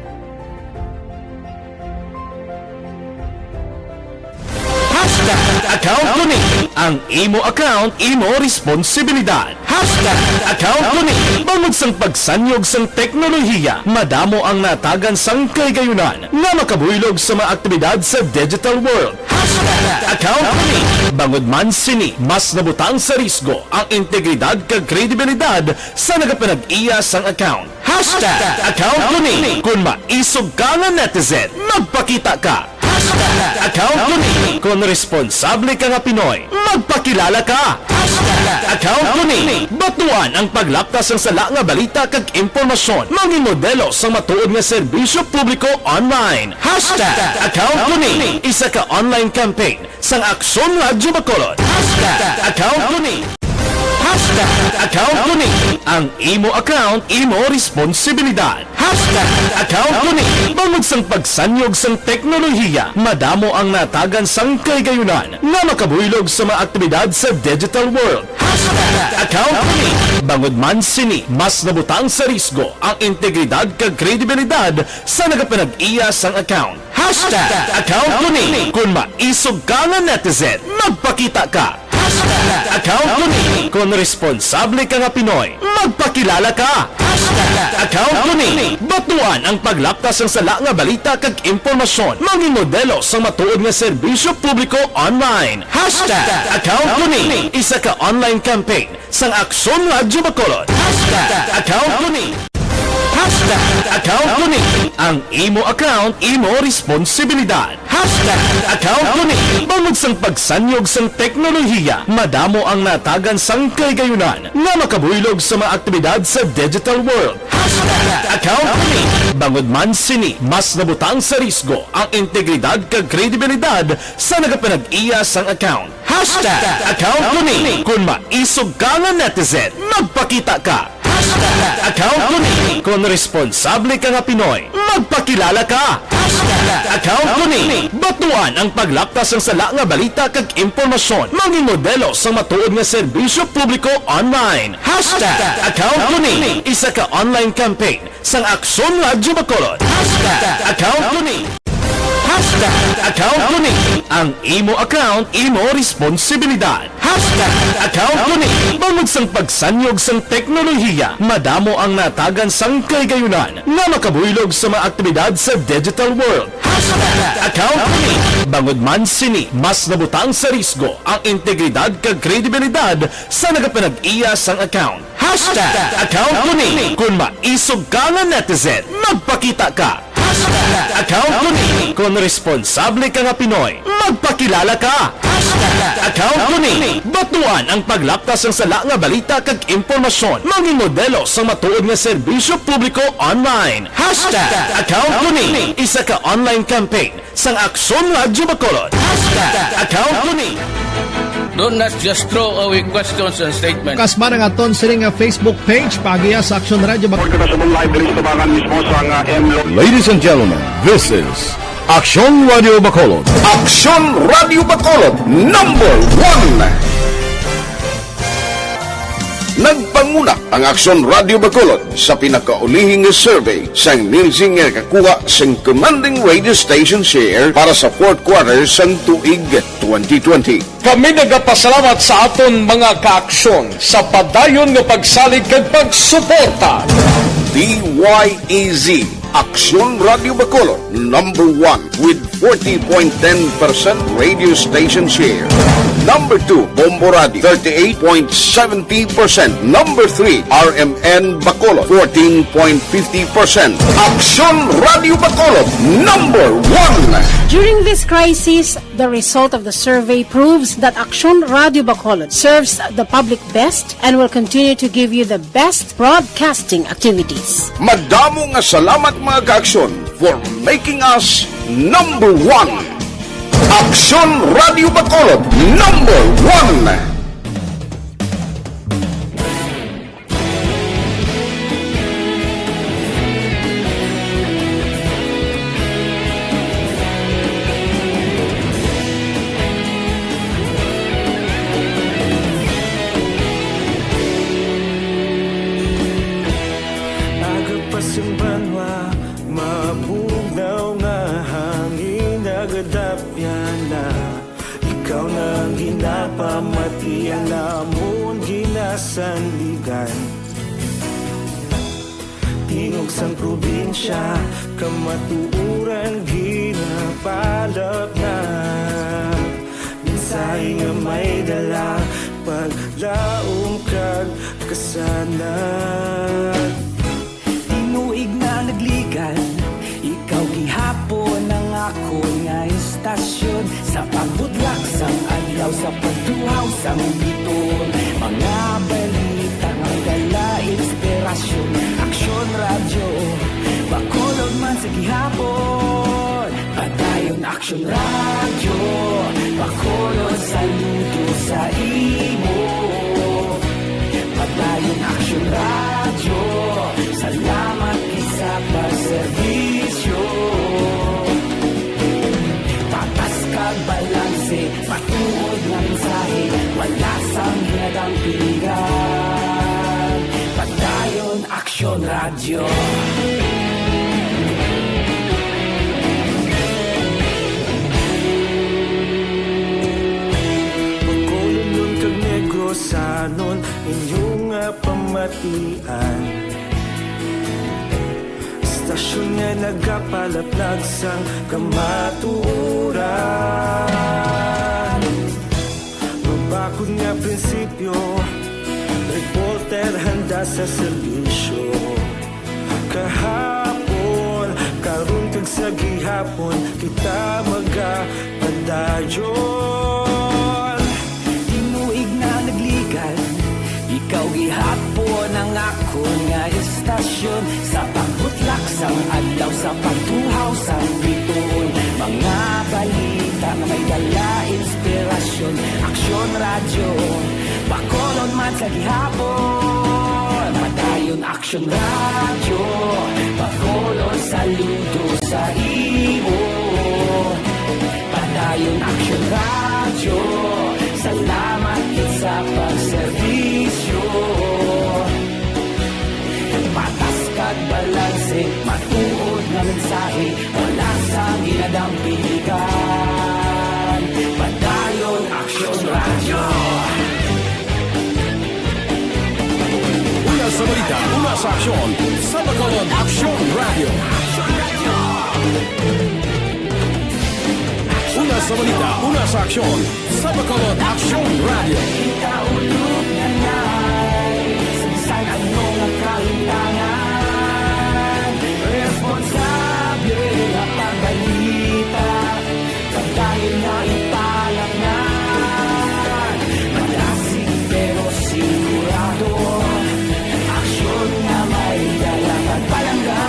Hashtag account ko ni. Ang imo account, imo responsibilidad. Hashtag account ko ni. Bangod sang pagsanyog sang teknolohiya, madamo ang natagan sang kahigayunan nga makabuylog sa mga aktibidad sa digital world. Hashtag account ko ni. Bangod man sini, mas nabutang sa risgo ang integridad kag kredibilidad sa nagapanag-iya sang account. Hashtag account ko ni. Kon maisog ka nga netizen, magpakita ka. Hashtag account ko ni. Kon responsable ka nga Pinoy, magpakilala ka. Hashtag account ko ni. Batuan ang paglapta sang sala nga balita kag impormasyon. Mangin modelo sang matuod nga serbisyo publiko online. Hashtag account ko ni. Isa ka online campaign sang Aksyon Radyo Bacolod. Hashtag account ko ni. Hashtag account ko ni. Ang imo account, imo responsibilidad. Hashtag account ko ni. Bangod sang pagsanyog sang teknolohiya, madamo ang natagan sang kahigayunan nga makabuylog sa mga aktibidad sa digital world. Hashtag account ko ni. Bangod man sini, mas nabutang sa risgo ang integridad kag kredibilidad sa nagapanag-iya sang account. Hashtag account ko ni. Kon maisog ka nga netizen, magpakita ka. Hashtag account ko ni. Kon responsable ka nga Pinoy, magpakilala ka. Hashtag account ko ni. Batuan ang paglapta sang sala nga balita kag impormasyon. Mangin modelo sang matuod nga serbisyo publiko online. Hashtag account ko ni. Isa ka online campaign sang Aksyon Radyo Bacolod. Hashtag account ko ni. Hashtag account ko ni. Ang imo account, imo responsibilidad. Hashtag account ko ni. Bangod sang pagsanyog sang teknolohiya, madamo ang natagan sang kahigayunan nga makabuylog sa mga aktibidad sa digital world. Hashtag account ko ni. Bangod man sini, mas nabutang sa risgo ang integridad kag kredibilidad sa nagapanag-iya sang account. Hashtag account ko ni. Kon maisog ka nga netizen, magpakita ka. Hashtag account ko ni. Kon responsable ka nga Pinoy, magpakilala ka. Hashtag account ko ni. Batuan ang paglapta sang sala nga balita kag impormasyon. Mangin modelo sang matuod nga serbisyo publiko online. Hashtag account ko ni. Isa ka online campaign sang Aksyon Radyo Bacolod. Hashtag account ko ni. Hashtag account ko ni. Ang imo account, imo responsibilidad. Hashtag account ko ni. Bangod sang pagsanyog sang teknolohiya, madamo ang natagan sang kahigayunan nga makabuylog sa mga aktibidad sa digital world. Hashtag account ko ni. Bangod man sini, mas nabutang sa risgo ang integridad kag kredibilidad sa nagapanag-iya sang account. Hashtag account ko ni. Kon maisog ka nga netizen, magpakita ka. Hashtag account ko ni. Kon responsable ka nga Pinoy, magpakilala ka. Hashtag account ko ni. Batuan ang paglapta sang sala nga balita kag impormasyon. Mangin modelo sang matuod nga serbisyo publiko online. Hashtag account ko ni. Isa ka online campaign sang Aksyon Radyo Bacolod. Hashtag account ko ni. Do not just throw away questions and statements. Kasma na nga ton sini nga Facebook page, paagiya sa Aksyon Radyo Bacolod. Report kita sa live diri sa tubangan mismo sa nga M Lo- Ladies and gentlemen, this is Aksyon Radyo Bacolod. Aksyon Radyo Bacolod, number one. Nagpanguna ang Aksyon Radio Bacolod sa pinakaulihi nga survey sang Nielsen nga nakakuha sang commanding radio station share para sa fourth quarter sang tuig twenty twenty. Kami nagapasalamat sa aton mga kaaksyon sa padayon nga pagsalig kag pagsuporta. D Y E Z, Aksyon Radio Bacolod, number one with forty point ten percent radio station share. Number two, Bombo Radio, thirty-eight point seventy percent. Number three, R M N Bacolod, fourteen point fifty percent. Aksyon Radio Bacolod, number one. During this crisis, the result of the survey proves that Aksyon Radio Bacolod serves the public best and will continue to give you the best broadcasting activities. Madamo nga salamat, mga kaaksyon, for making us number one. Aksyon Radio Bacolod, number one. Aga pa sang banwa, mabugnaw nga hangin nagadapyan na. Ikaw na ang ginapamatian namon, ginasanligan. Tingog sang probinsya, kamatuoran ginapalapnag. Mensahe nga may dala, paglaom kag kasanag. Tinuig na nagligan, ikaw gihapon ang akon nga istasyon. Sa pagbudlak sang adlaw, sa pagtuhaw sang biton, mga balita nga dala inspirasyon. Aksyon Radyo, Bacolod man sa gihapon. Padayon Aksyon Radyo, Bacolod, saludo sa imo. Padayon Aksyon Radyo, salamat gid sa pagserbisyo. Patas kag balanse, matuod nga mensahe, wala sang ginadampigan. Padayon Aksyon Radyo. Bacolodnon kag Negrosanon, inyo nga pamatian. Istasyon nga nagapalapnag sang kamatuoran. Mabakod nga prinsipyo, reporter handa sa serbisyo. Kahapon, karon kag sa gihapon, kita magapadayon. Tinuig na nagligan, ikaw gihapon ang akon nga istasyon. Sa pagbutlak sang adlaw, sa pagtuhaw sang bituon, mga balita nga may dala inspirasyon. Aksyon Radyo, Bacolod man sa gihapon. Padayon Aksyon Radyo, Bacolod, saludo sa imo. Padayon Aksyon Radyo, salamat gid sa pagserbisyo. Patas kag balanse, matuod nga mensahe, wala sang ginadampigan. Padayon Aksyon Radyo. Una sa balita, una sa aksyon, sa Bacolod Aksyon Radyo. Una sa balita, una sa aksyon, sa Bacolod Aksyon Radyo. Kita ulog na nai, sa bisan ano nga kahimtangan, responsable nga pagbalita. Padayon nga ipalapngan, madasig pero sigurado, aksyon nga may dala pagpalangga.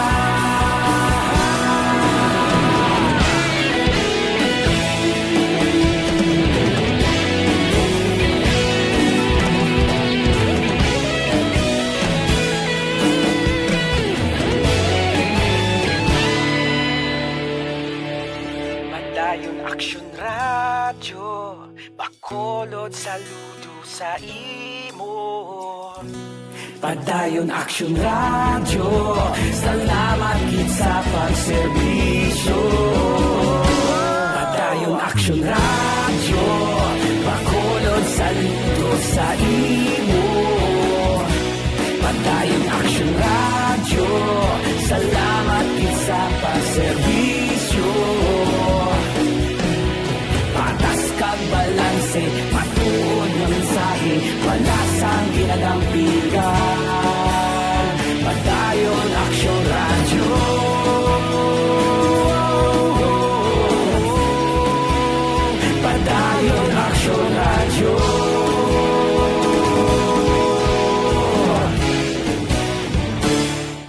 Padayon Aksyon Radyo, Bacolod, saludo sa imo. Padayon Aksyon Radyo, salamat gid sa pagserbisyo. Padayon Aksyon Radyo, bakulod saludo sa imo. Padayon Aksyon Radyo, salamat gid sa pagserbisyo. Patas kag balanse, matuod nga mensahe, wala sang ginadampigan. Padayon Aksyon Radyo. Padayon Aksyon Radyo.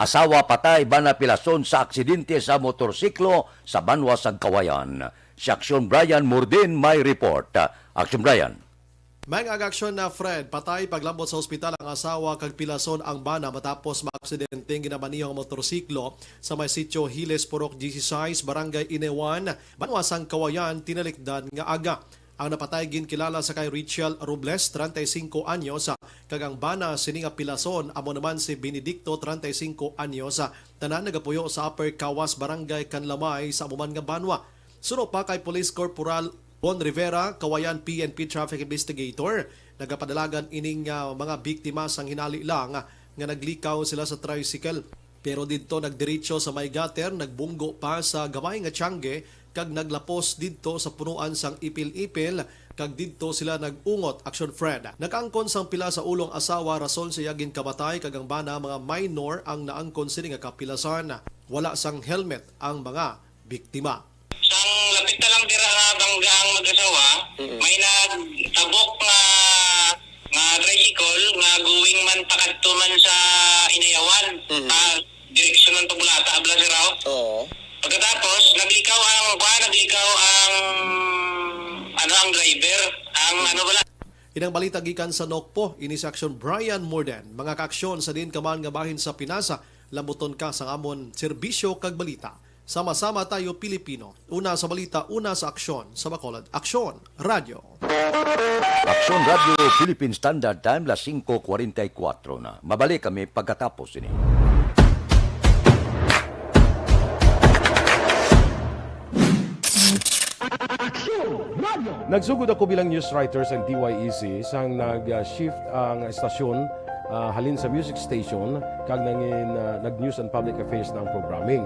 Asawa patay, bana pilason sa aksidente sa motorsiklo sa banwa sang Kawayan. Si Aksyon Brian Morden may report. Aksyon Brian. May ag-aksyon na Fred, patay paglambot sa ospital ang asawa kag pilason ang bana matapos maaksidenteng ginamaniho ang motorsiklo sa may sitio Hiles, Purok dieciséis, Barangay Inewan, banwa sang Kawayan, tinalikdan nga aga. Ang napatay ginkilala sa kay Richel Robles, treinta y cinco anyos, kag ang bana sini nga pilason amo naman si Benedicto, treinta y cinco anyos, tanan nagapuyo sa Upper Kawas, Barangay Canlamay, sa amo man nga banwa. Suno pa kay Police Corporal Bon Rivera, Kawayan P N P Traffic Investigator, nagapadalagan ining, ah, mga biktima sang hinali lang nga naglikaw sila sa tricycle. Pero didto nagdiretso sa may gutter, nagbunggo pa sa gamay nga tiyangge, kag naglapos didto sa punuan sang ipil-ipil, kag didto sila nag-ungot, Action Fred. Nakaangkon sang pila sa ulo ang asawa, rason sa iya ginkamatay, kag ang bana, mga minor ang naangkon sini nga kapilasan. Wala sang helmet ang mga biktima. Sang lapit na lang dira nga bangga ang mag-asawa, Mm. may nagtabok nga, nga tricycle nga going man pakadto man sa Inayawan, Mm. ah, direksyon man pa Bulata, abla, sir, aw. Oo. Pagkatapos, naglikaw ang, kuan, naglikaw ang, ano, ang driver, ang, ano, wala. Inang balita gikan sa Nokpo, ini si Aksyon Brian Morden. Mga kaaksyon, sa diin ka man nga bahin sa Pinas, lambuton ka sang amon serbisyo kag balita. Sama-sama tayo, Pilipino. Una sa balita, una sa aksyon. Sa Bacolod, Aksyon Radyo. Aksyon Radyo Philippine Standard Time, las singko kwarenta y kuwatro na. Mabalik kami pagkatapos ini. Nagsugod ako bilang news writer sa D Y E C sang nag-shift ang estasyon, ah, halin sa music station kag nangin, ah, nag-news and public affairs na ang programming.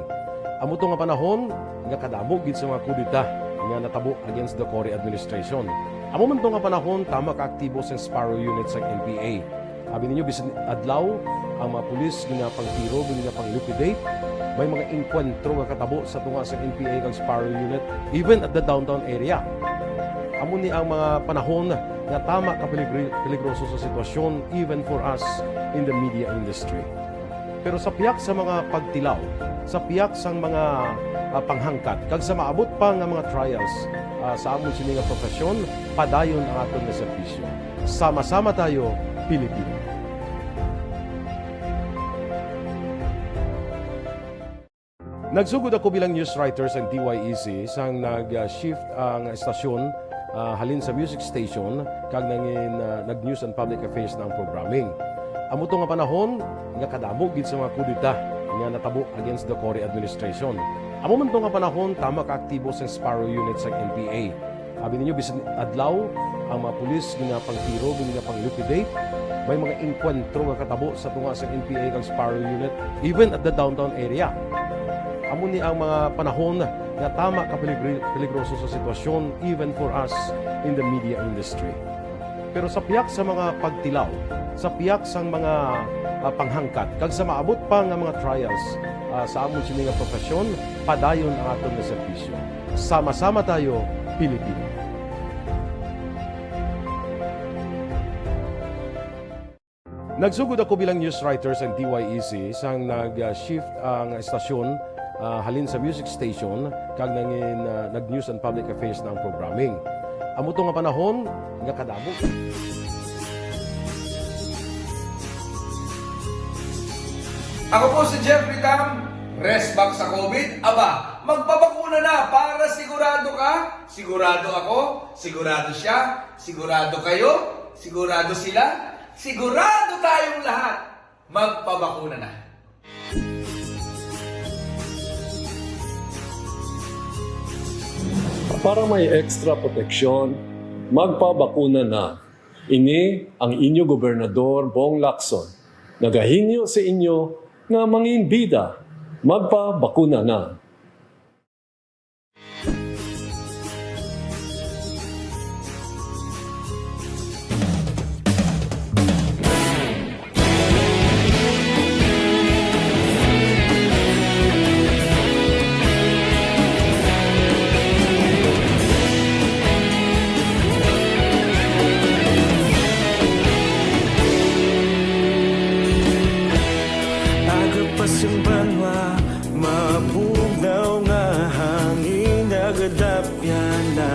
Amo to nga panahon nga kadamo gid sa mga kudeta nga natabo against the Cory administration. Amo man to nga panahon tama ka aktibo sa Sparrow Unit sa N P A. Abi ninyo, bisan adlaw, ang mga pulis ginapangtiro, ginapang-liquidate. May mga engkwentro nga katabo sa tunga sa N P A kag Sparrow Unit, even at the downtown area. Amo ni ang mga panahon nga tama ka peligri-, peligroso sa sitwasyon, even for us in the media industry. Pero sa pihak sa mga pagtilaw, sa pihak sang mga, ah, panghangkat, kag sa maabot pa nga mga trials, ah, sa amon sini nga profesyon, padayon ang aton nga serbisyo. Sama-sama tayo, Pilipino. Nagsugod ako bilang news writer sa D Y E C sang nag-shift ang estasyon, ah, halin sa music station kag nangin, ah, nag-news and public affairs na ang programming. Amo to nga panahon nga kadamo gid sa mga kudeta nga natabo against the Cory administration. Amo man to nga panahon tama ka aktibo sa Sparrow Unit sa N P A. Abi ninyo, bisan adlaw, ang mga pulis ginapangtiro, ginapang-liquidate. May mga engkwentro nga katabo sa tunga sa N P A kag Sparrow Unit, even at the downtown area. Amo ni ang mga panahon nga tama ka peligri-, peligroso sa sitwasyon, even for us in the media industry. Pero sa pihak sa mga pagtilaw, sa pihak sang mga, ah, panghangkat, kag sa maabot pa nga mga trials, ah, sa amon sini nga profesyon, padayon ang aton nga serbisyo. Sama-sama tayo, Pilipino. Nagsugod ako bilang news writer sa D Y E C sang nag-shift ang estasyon, ah, halin sa music station kag nangin, ah, nag-news and public affairs na ang programming. Amo to nga panahon nga kadamo. Ako po si Jeffrey Tam, rest back sa COVID. Aba, magpabakuna na para sigurado ka, sigurado ako, sigurado siya, sigurado kayo, sigurado sila, sigurado tayong lahat. Magpabakuna na. Para may extra proteksyon, magpabakuna na. Ini ang inyo Gobernador Bong Lacson, nagahingyo sa inyo nga manginbida, magpabakuna na. Aga pa sing banwa, mabugnaw nga hangin nagadapyan na.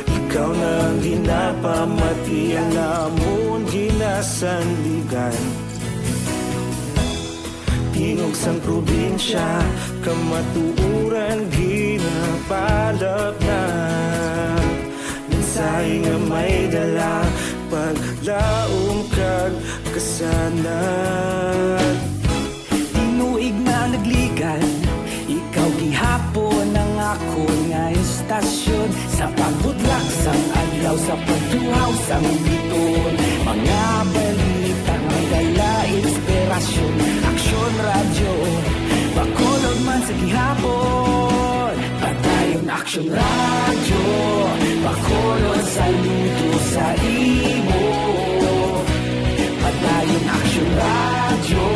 Ikaw na ang ginapamati, ang amon ginasandigan. Tingog sang probinsya, kamatuoran ginapalapnat. Mensahe nga may dala, paglaom kag kasanag. Tinuig na nagligan, ikaw gihapon ang akon nga istasyon. Sa pagbutlak sang adlaw, sa pagtuhaw sang bituon, mga balita may dala inspirasyon. Aksyon Radyo, Bacolod man sa gihapon. Padayon Aksyon Radyo, Bacolod, saludo sa imo. Padayon Aksyon Radyo,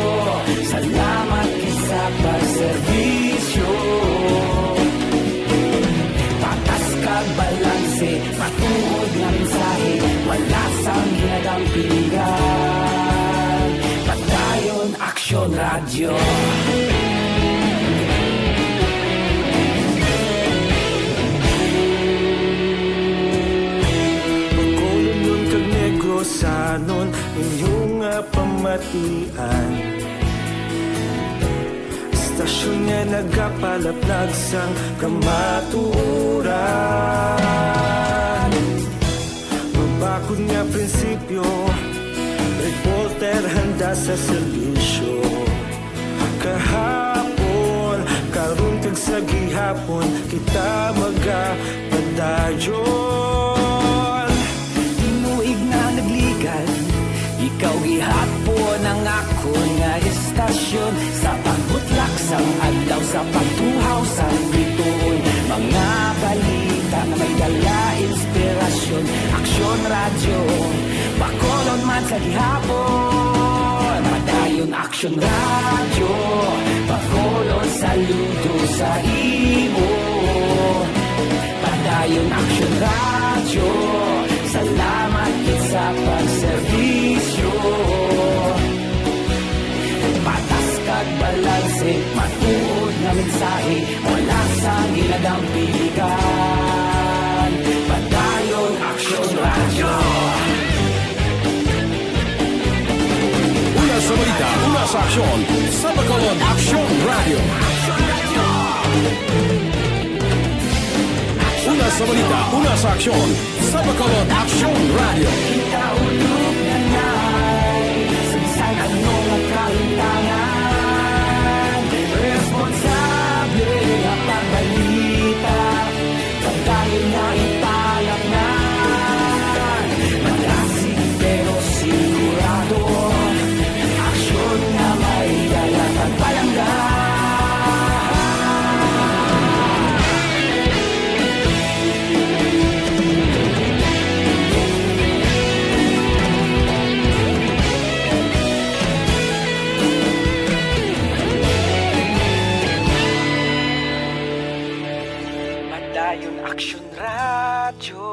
salamat gid sa pagserbisyo. Patas kag balanse, matuod nga mensahe, wala sang ginadampigan. Padayon Aksyon Radyo. Bacolodnon kag Negrosanon, inyo nga pamatian. Istasyon nga nagapalaplag sang kamatuoran. Mabakod nga prinsipyo, reporter handa sa serbisyo. Kahapon, karon kag sa gihapon, kita magapadayon. Tinuig na nagligan, ikaw gihapon ang akon nga istasyon. Sa pagbutlak sang adlaw, sa pagtuhaw sang bituon, mga balita nga may dala inspirasyon. Aksyon Radyo, Bacolod man sa gihapon. Padayon Aksyon Radyo, Bacolod, saludo sa imo. Padayon Aksyon Radyo, salamat gid sa pagserbisyo. Patas kag balanse, matuod nga mensahe, wala sang ginadampigan. Padayon Aksyon Radyo. Una sa balita, una sa aksyon, sa Bacolod Aksyon Radyo. Una sa balita, una sa aksyon, sa Bacolod Aksyon Radyo. Kita ulog na nay, sa bisan ano nga kahimtangan, responsable nga pagbalita. Padayon nga ipalapngan, magasig pero sigurado, aksyon nga may dala pagpalangga. Padayon Aksyon Radyo,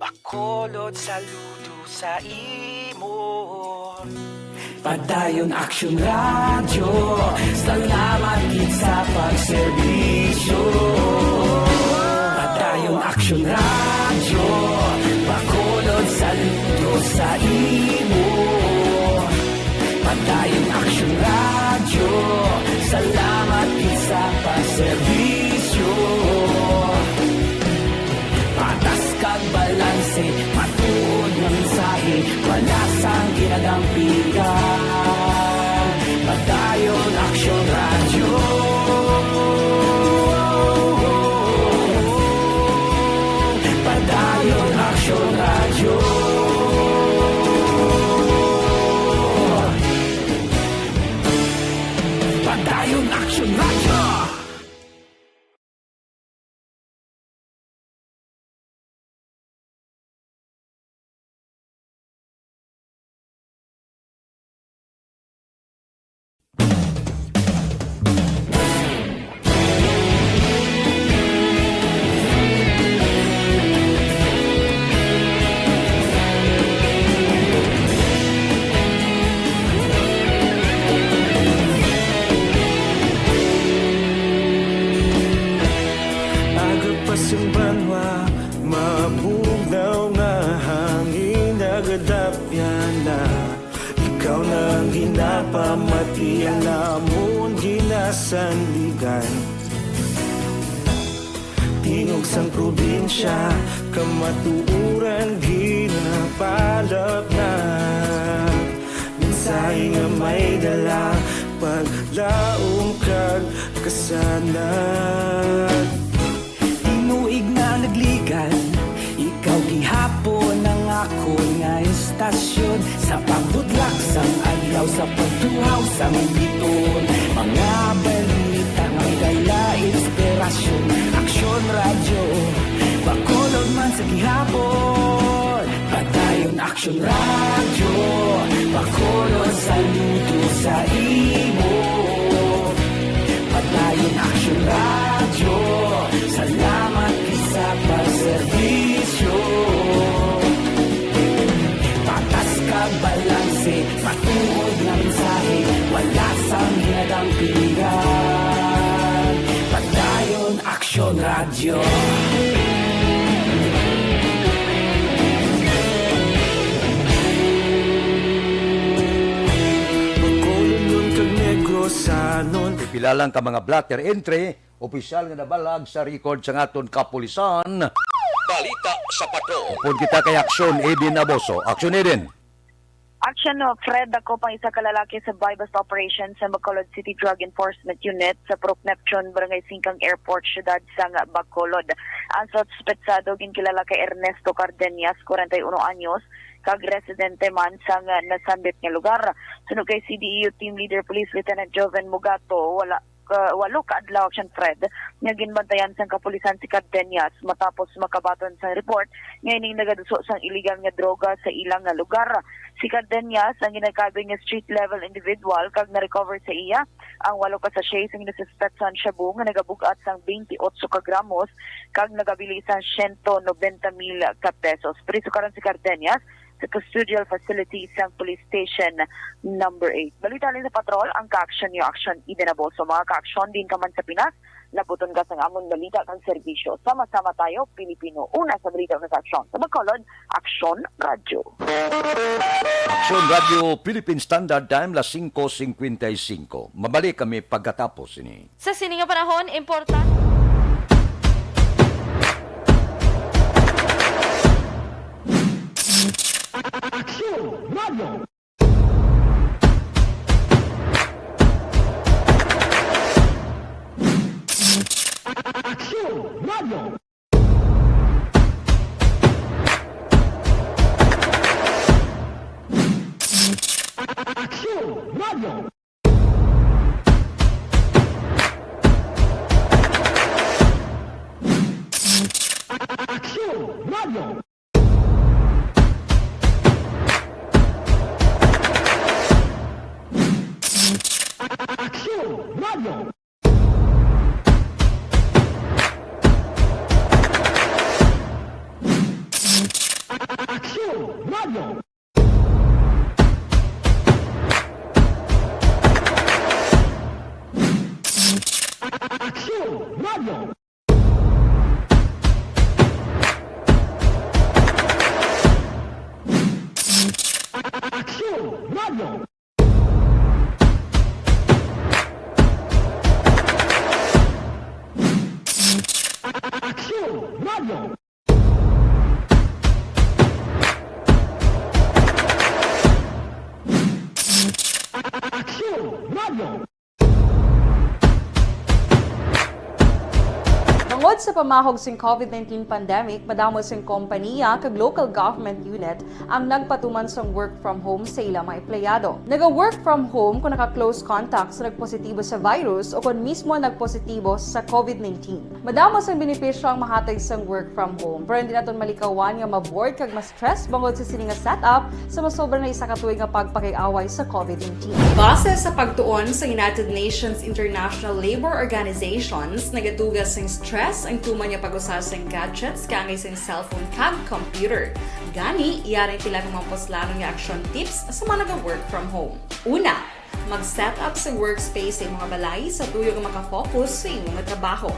Bacolod, saludo sa imo. Padayon Aksyon Radyo, salamat gid sa pagserbisyo. Padayon Aksyon Radyo, Bacolod, saludo sa imo. Padayon Aksyon Radyo, salamat gid sa pagserbisyo. Patas kag balanse, matuod nga mensahe, wala sang ginadampigan. Radyo. Padayon Action Radyo. Aga pa sang banwa, mabugnaw nga hangin, nagadapyan na. Ikaw na ang ginapamati, ang amon ginasandigan. Tingog sang probinsya, kamatuoran ginapalapnag. Mensahe nga may dala, paglaom kag kasanag. Tinuig na nagligad, ikaw gihapon ang akon nga istasyon. Sa pagbudlak sang adlaw, sa pagtuhaw sang biton, mga balita nga may dala inspirasyon. Aksyon Radyo, Bacolod man sa gihapon. Padayon Aksyon Radyo, Bacolod, saludo sa imo. Padayon Aksyon Radyo, salamat gid sa pagserbisyo. Patas kag balanse, matuod nga mensahe, wala sang ginadampigan. Padayon Aksyon Radyo. Bacolod kag Negrosanon. Pila lang ka mga blotter entry, opisyal nga nabalag sa record sang aton kapulisan. Balita sa Patrol. Upod kita kay Aksyon Eden Aboso. Aksyon Eden. Action, no, Fred, dakop ang isa ka lalaki sa buy-bust operation sa Bacolod City Drug Enforcement Unit sa Purok Neptune, Barangay Singkang Airport, siyudad sang Bacolod. Ang suspetsado ginkilala kay Ernesto Cardenas, kwarenta y uno anyos, kag residente man sang nasambit nga lugar. Suno kay C D E U Team Leader Police Lieutenant Joven Mugato, wala ka, walo ka adlaw, Action Fred, nga ginbantayan sang kapulisan si Cardenas matapos makabaton sang report nga ining nagaduso sang iligal nga droga sa ilang nga lugar. Si Cardenas ang ginakabig nga street level individual kag na-recover sa iya ang walo ka sachet sang ginasuspetsahan shabu nga nagabug-at sang twenty-eight ka gramos kag nagabili sang siyento nobenta mil ka pesos. Priso karon si Cardenas sa custodial facility sang Police Station Number Eight. Balita halin sa patrol, ang ka-aksyon niyo, Aksyon Eden Aboso. Mga ka-aksyon, diin ka man sa Pinas, laputon ka sang amon balita kag serbisyo. Sama-sama tayo, Pilipino. Una sa balita ug sa aksyon. Sa Bacolod, Aksyon Radyo. Aksyon Radyo Philippine Standard Time, las singko singkwenta y singko. Mabalik kami pagkatapos ini. Sa sini nga panahon, importante. Aksyon Radyo. Aksyon Radyo. Aksyon Radyo. Aksyon Radyo. Aksyon Radyo. Aksyon Radyo. Aksyon Radyo. Aksyon Radyo. Aksyon Radyo. Aksyon Radyo. Tungod Sa pamahog sing COVID nineteen pandemic, madamo sing kompaniya kag local government unit ang nagpatuman sang work from home sa ila mga empleyado. Naga-work from home kung naka-close contact sa nagpositibo sa virus o kon mismo nagpositibo sa COVID nineteen. Madamo sang benepisyo ang mahatag sang work from home, pero hindi naton malikawan nga ma-bored kag ma-stress bangod sa sini nga setup sa masobra na isa ka tuig nga pagpakig-away sa COVID nineteen. Base sa pagtuon sa United Nations International Labour Organizations, nagatuga sing stress ang tuman nga pag-usa sing gadgets kaangay sing cellphone kag computer. Gani, yari ang pila ka mga puslanon nga action tips sa mga naga-work from home. Una, mag-set up sa workspace sa imong balay sa tuyo nga makafocus sa imong trabaho.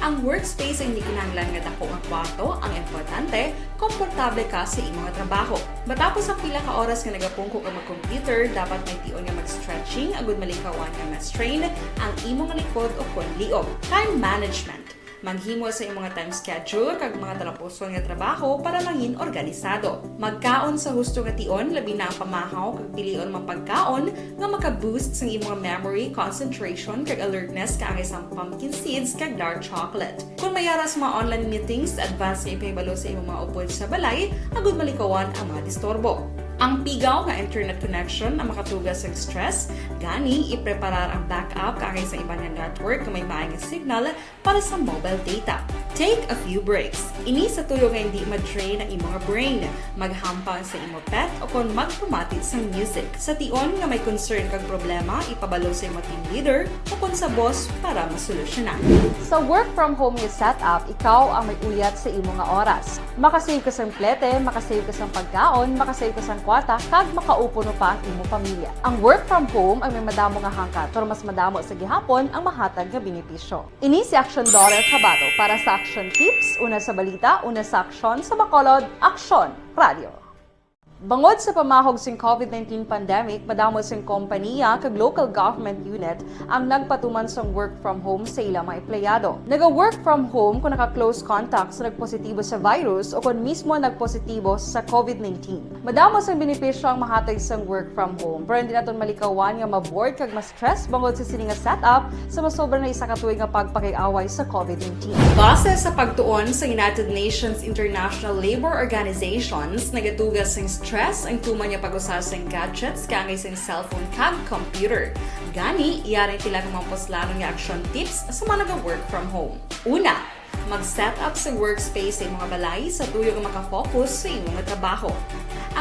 Ang workspace ay hindi kinahanglan nga dako nga kwarto, ang importante, komportable ka sa imong trabaho. Matapos ang pila ka oras nga nagapungko ka mag-computer, dapat may tion nga mag-stretching agud malikawan nga ma-strain ang imong likod o kon liog. Time management. Maghimo sa imong time schedule kag mga talapuson nga trabaho para mangin organisado. Magkaon sa husto nga tion, labi na ang pamahaw kag pilion mga pagkaon nga maka-boost sang imong memory, concentration, kag alertness kaangay sang pumpkin seeds kag dark chocolate. Kung may ara sa mga online meetings, advance nga ipahibalo sa imong mga upod sa balay agud malikawan ang mga disturbo. Ang pigaw nga internet connection ang makatuga sa stress, gani ipreparar ang backup kaangay sa iban nga network nga may maay nga signal para sa mobile data. Take a few breaks. Ini sa tuyo nga hindi ma-drain ang imong brain. Maghampang sa imo pet o kon magpamati sang music. Sa tion nga may concern kag problema, ipabalo sa imo team leader o kon sa boss para masolusyonan. Sa work from home nga setup, ikaw ang may uyat sa imo nga oras. Makasave ka sang plete, makasave ka sang pagkaon, makasave ka sang kwarta, kag makaupo no pa ang imo pamilya. Ang work from home ay may madamo nga hangkat, pero mas madamo sa gihapon ang mahatag nga benepisyo. Ini si Action Dorel Cabato para sa Action Tips, una sa balita, una sa aksyon, sa Bacolod, Aksyon Radio. Bangod sa pamahog sing COVID nineteen pandemic, madamo sing kompaniya kag local government unit ang nagpatuman sang work from home sa ila mga empleyado. Naga-work from home kung naka-close contact sa nagpositibo sa virus o kon mismo nagpositibo sa COVID nineteen. Madamo sang benepisyo ang mahatag sang work from home, pero hindi naton malikawan nga ma-bored kag ma-stress bangod sa sini nga setup sa masobra na isa ka tuig nga pagpakig-away sa COVID nineteen. Base sa pagtuon sa United Nations International Labour Organizations, nagatuga sing stress ang tuman nga pag-usa sing gadgets kaangay sing cellphone kag computer. Gani, yari ang pila ka mga puslanon nga action tips sa mga naga-work from home. Una, mag-set up sa workspace sa imong balay sa tuyo nga makafocus sa imong trabaho.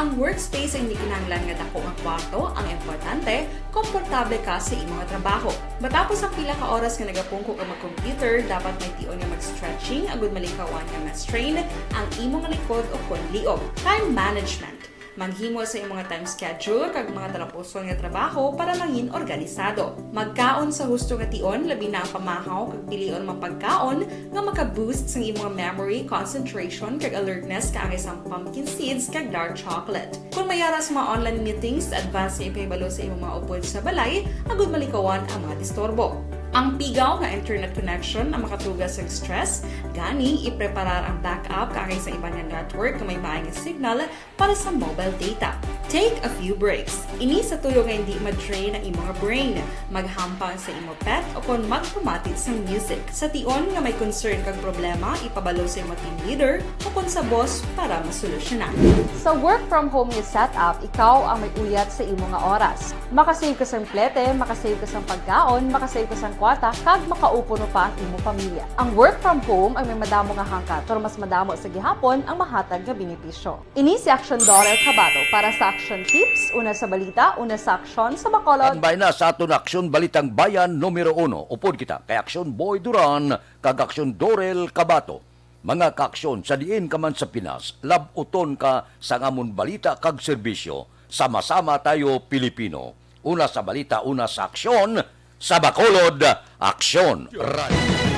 Ang workspace ay hindi kinahanglan nga dako nga kwarto, ang importante, komportable ka sa imong trabaho. Matapos ang pila ka oras nga nagapungko ka mag-computer, dapat may tion nga mag-stretching agud malikawan nga ma-strain ang imong likod o kon liog. Time management. Maghimo sa imong time schedule kag mga talapuson nga trabaho para mangin organisado. Magkaon sa husto nga tion, labi na ang pamahaw kag pilion mga pagkaon nga maka-boost sang imong memory, concentration, kag alertness kaangay sang pumpkin seeds kag dark chocolate. Kung may ara sa mga online meetings, advance nga ipahibalo sa imong mga upod sa balay agud malikawan ang mga disturbo. Ang pigaw nga internet connection ang makatuga sang stress, gani ipreparar ang backup kaangay sa iban nga network nga may maay nga signal para sa mobile data. Take a few breaks. Ini sa tuyo nga hindi ma-drain ang imong brain. Maghampang sa imo pet o kon magpamati sang music. Sa tion nga may concern kag problema, ipabalo sa imo team leader o kon sa boss para masolusyonan. Sa work from home nga setup, ikaw ang may uyat sa imo nga oras. Makasave ka sang plete, makasave ka sang pagkaon, makasave ka sang kwarta, kag makaupo no pa ang imo pamilya. Ang work from home ay may madamo nga hangkat, pero mas madamo sa gihapon ang mahatag nga benepisyo. Ini si Action Dorel Cabato para sa Action Tips, una sa balita, una sa aksyon, sa Bacolod. Tambay na sa aton Aksyon Balitang Bayan numero uno. Upod kita kay Aksyon Boy Duran kag Aksyon Dorel Cabato. Mga kaaksyon, sa diin ka man sa Pinas, lab-uton ka sang amon balita kag serbisyo. Sama-sama tayo, Pilipino. Una sa balita, una sa aksyon, sa Bacolod, Aksyon Radio.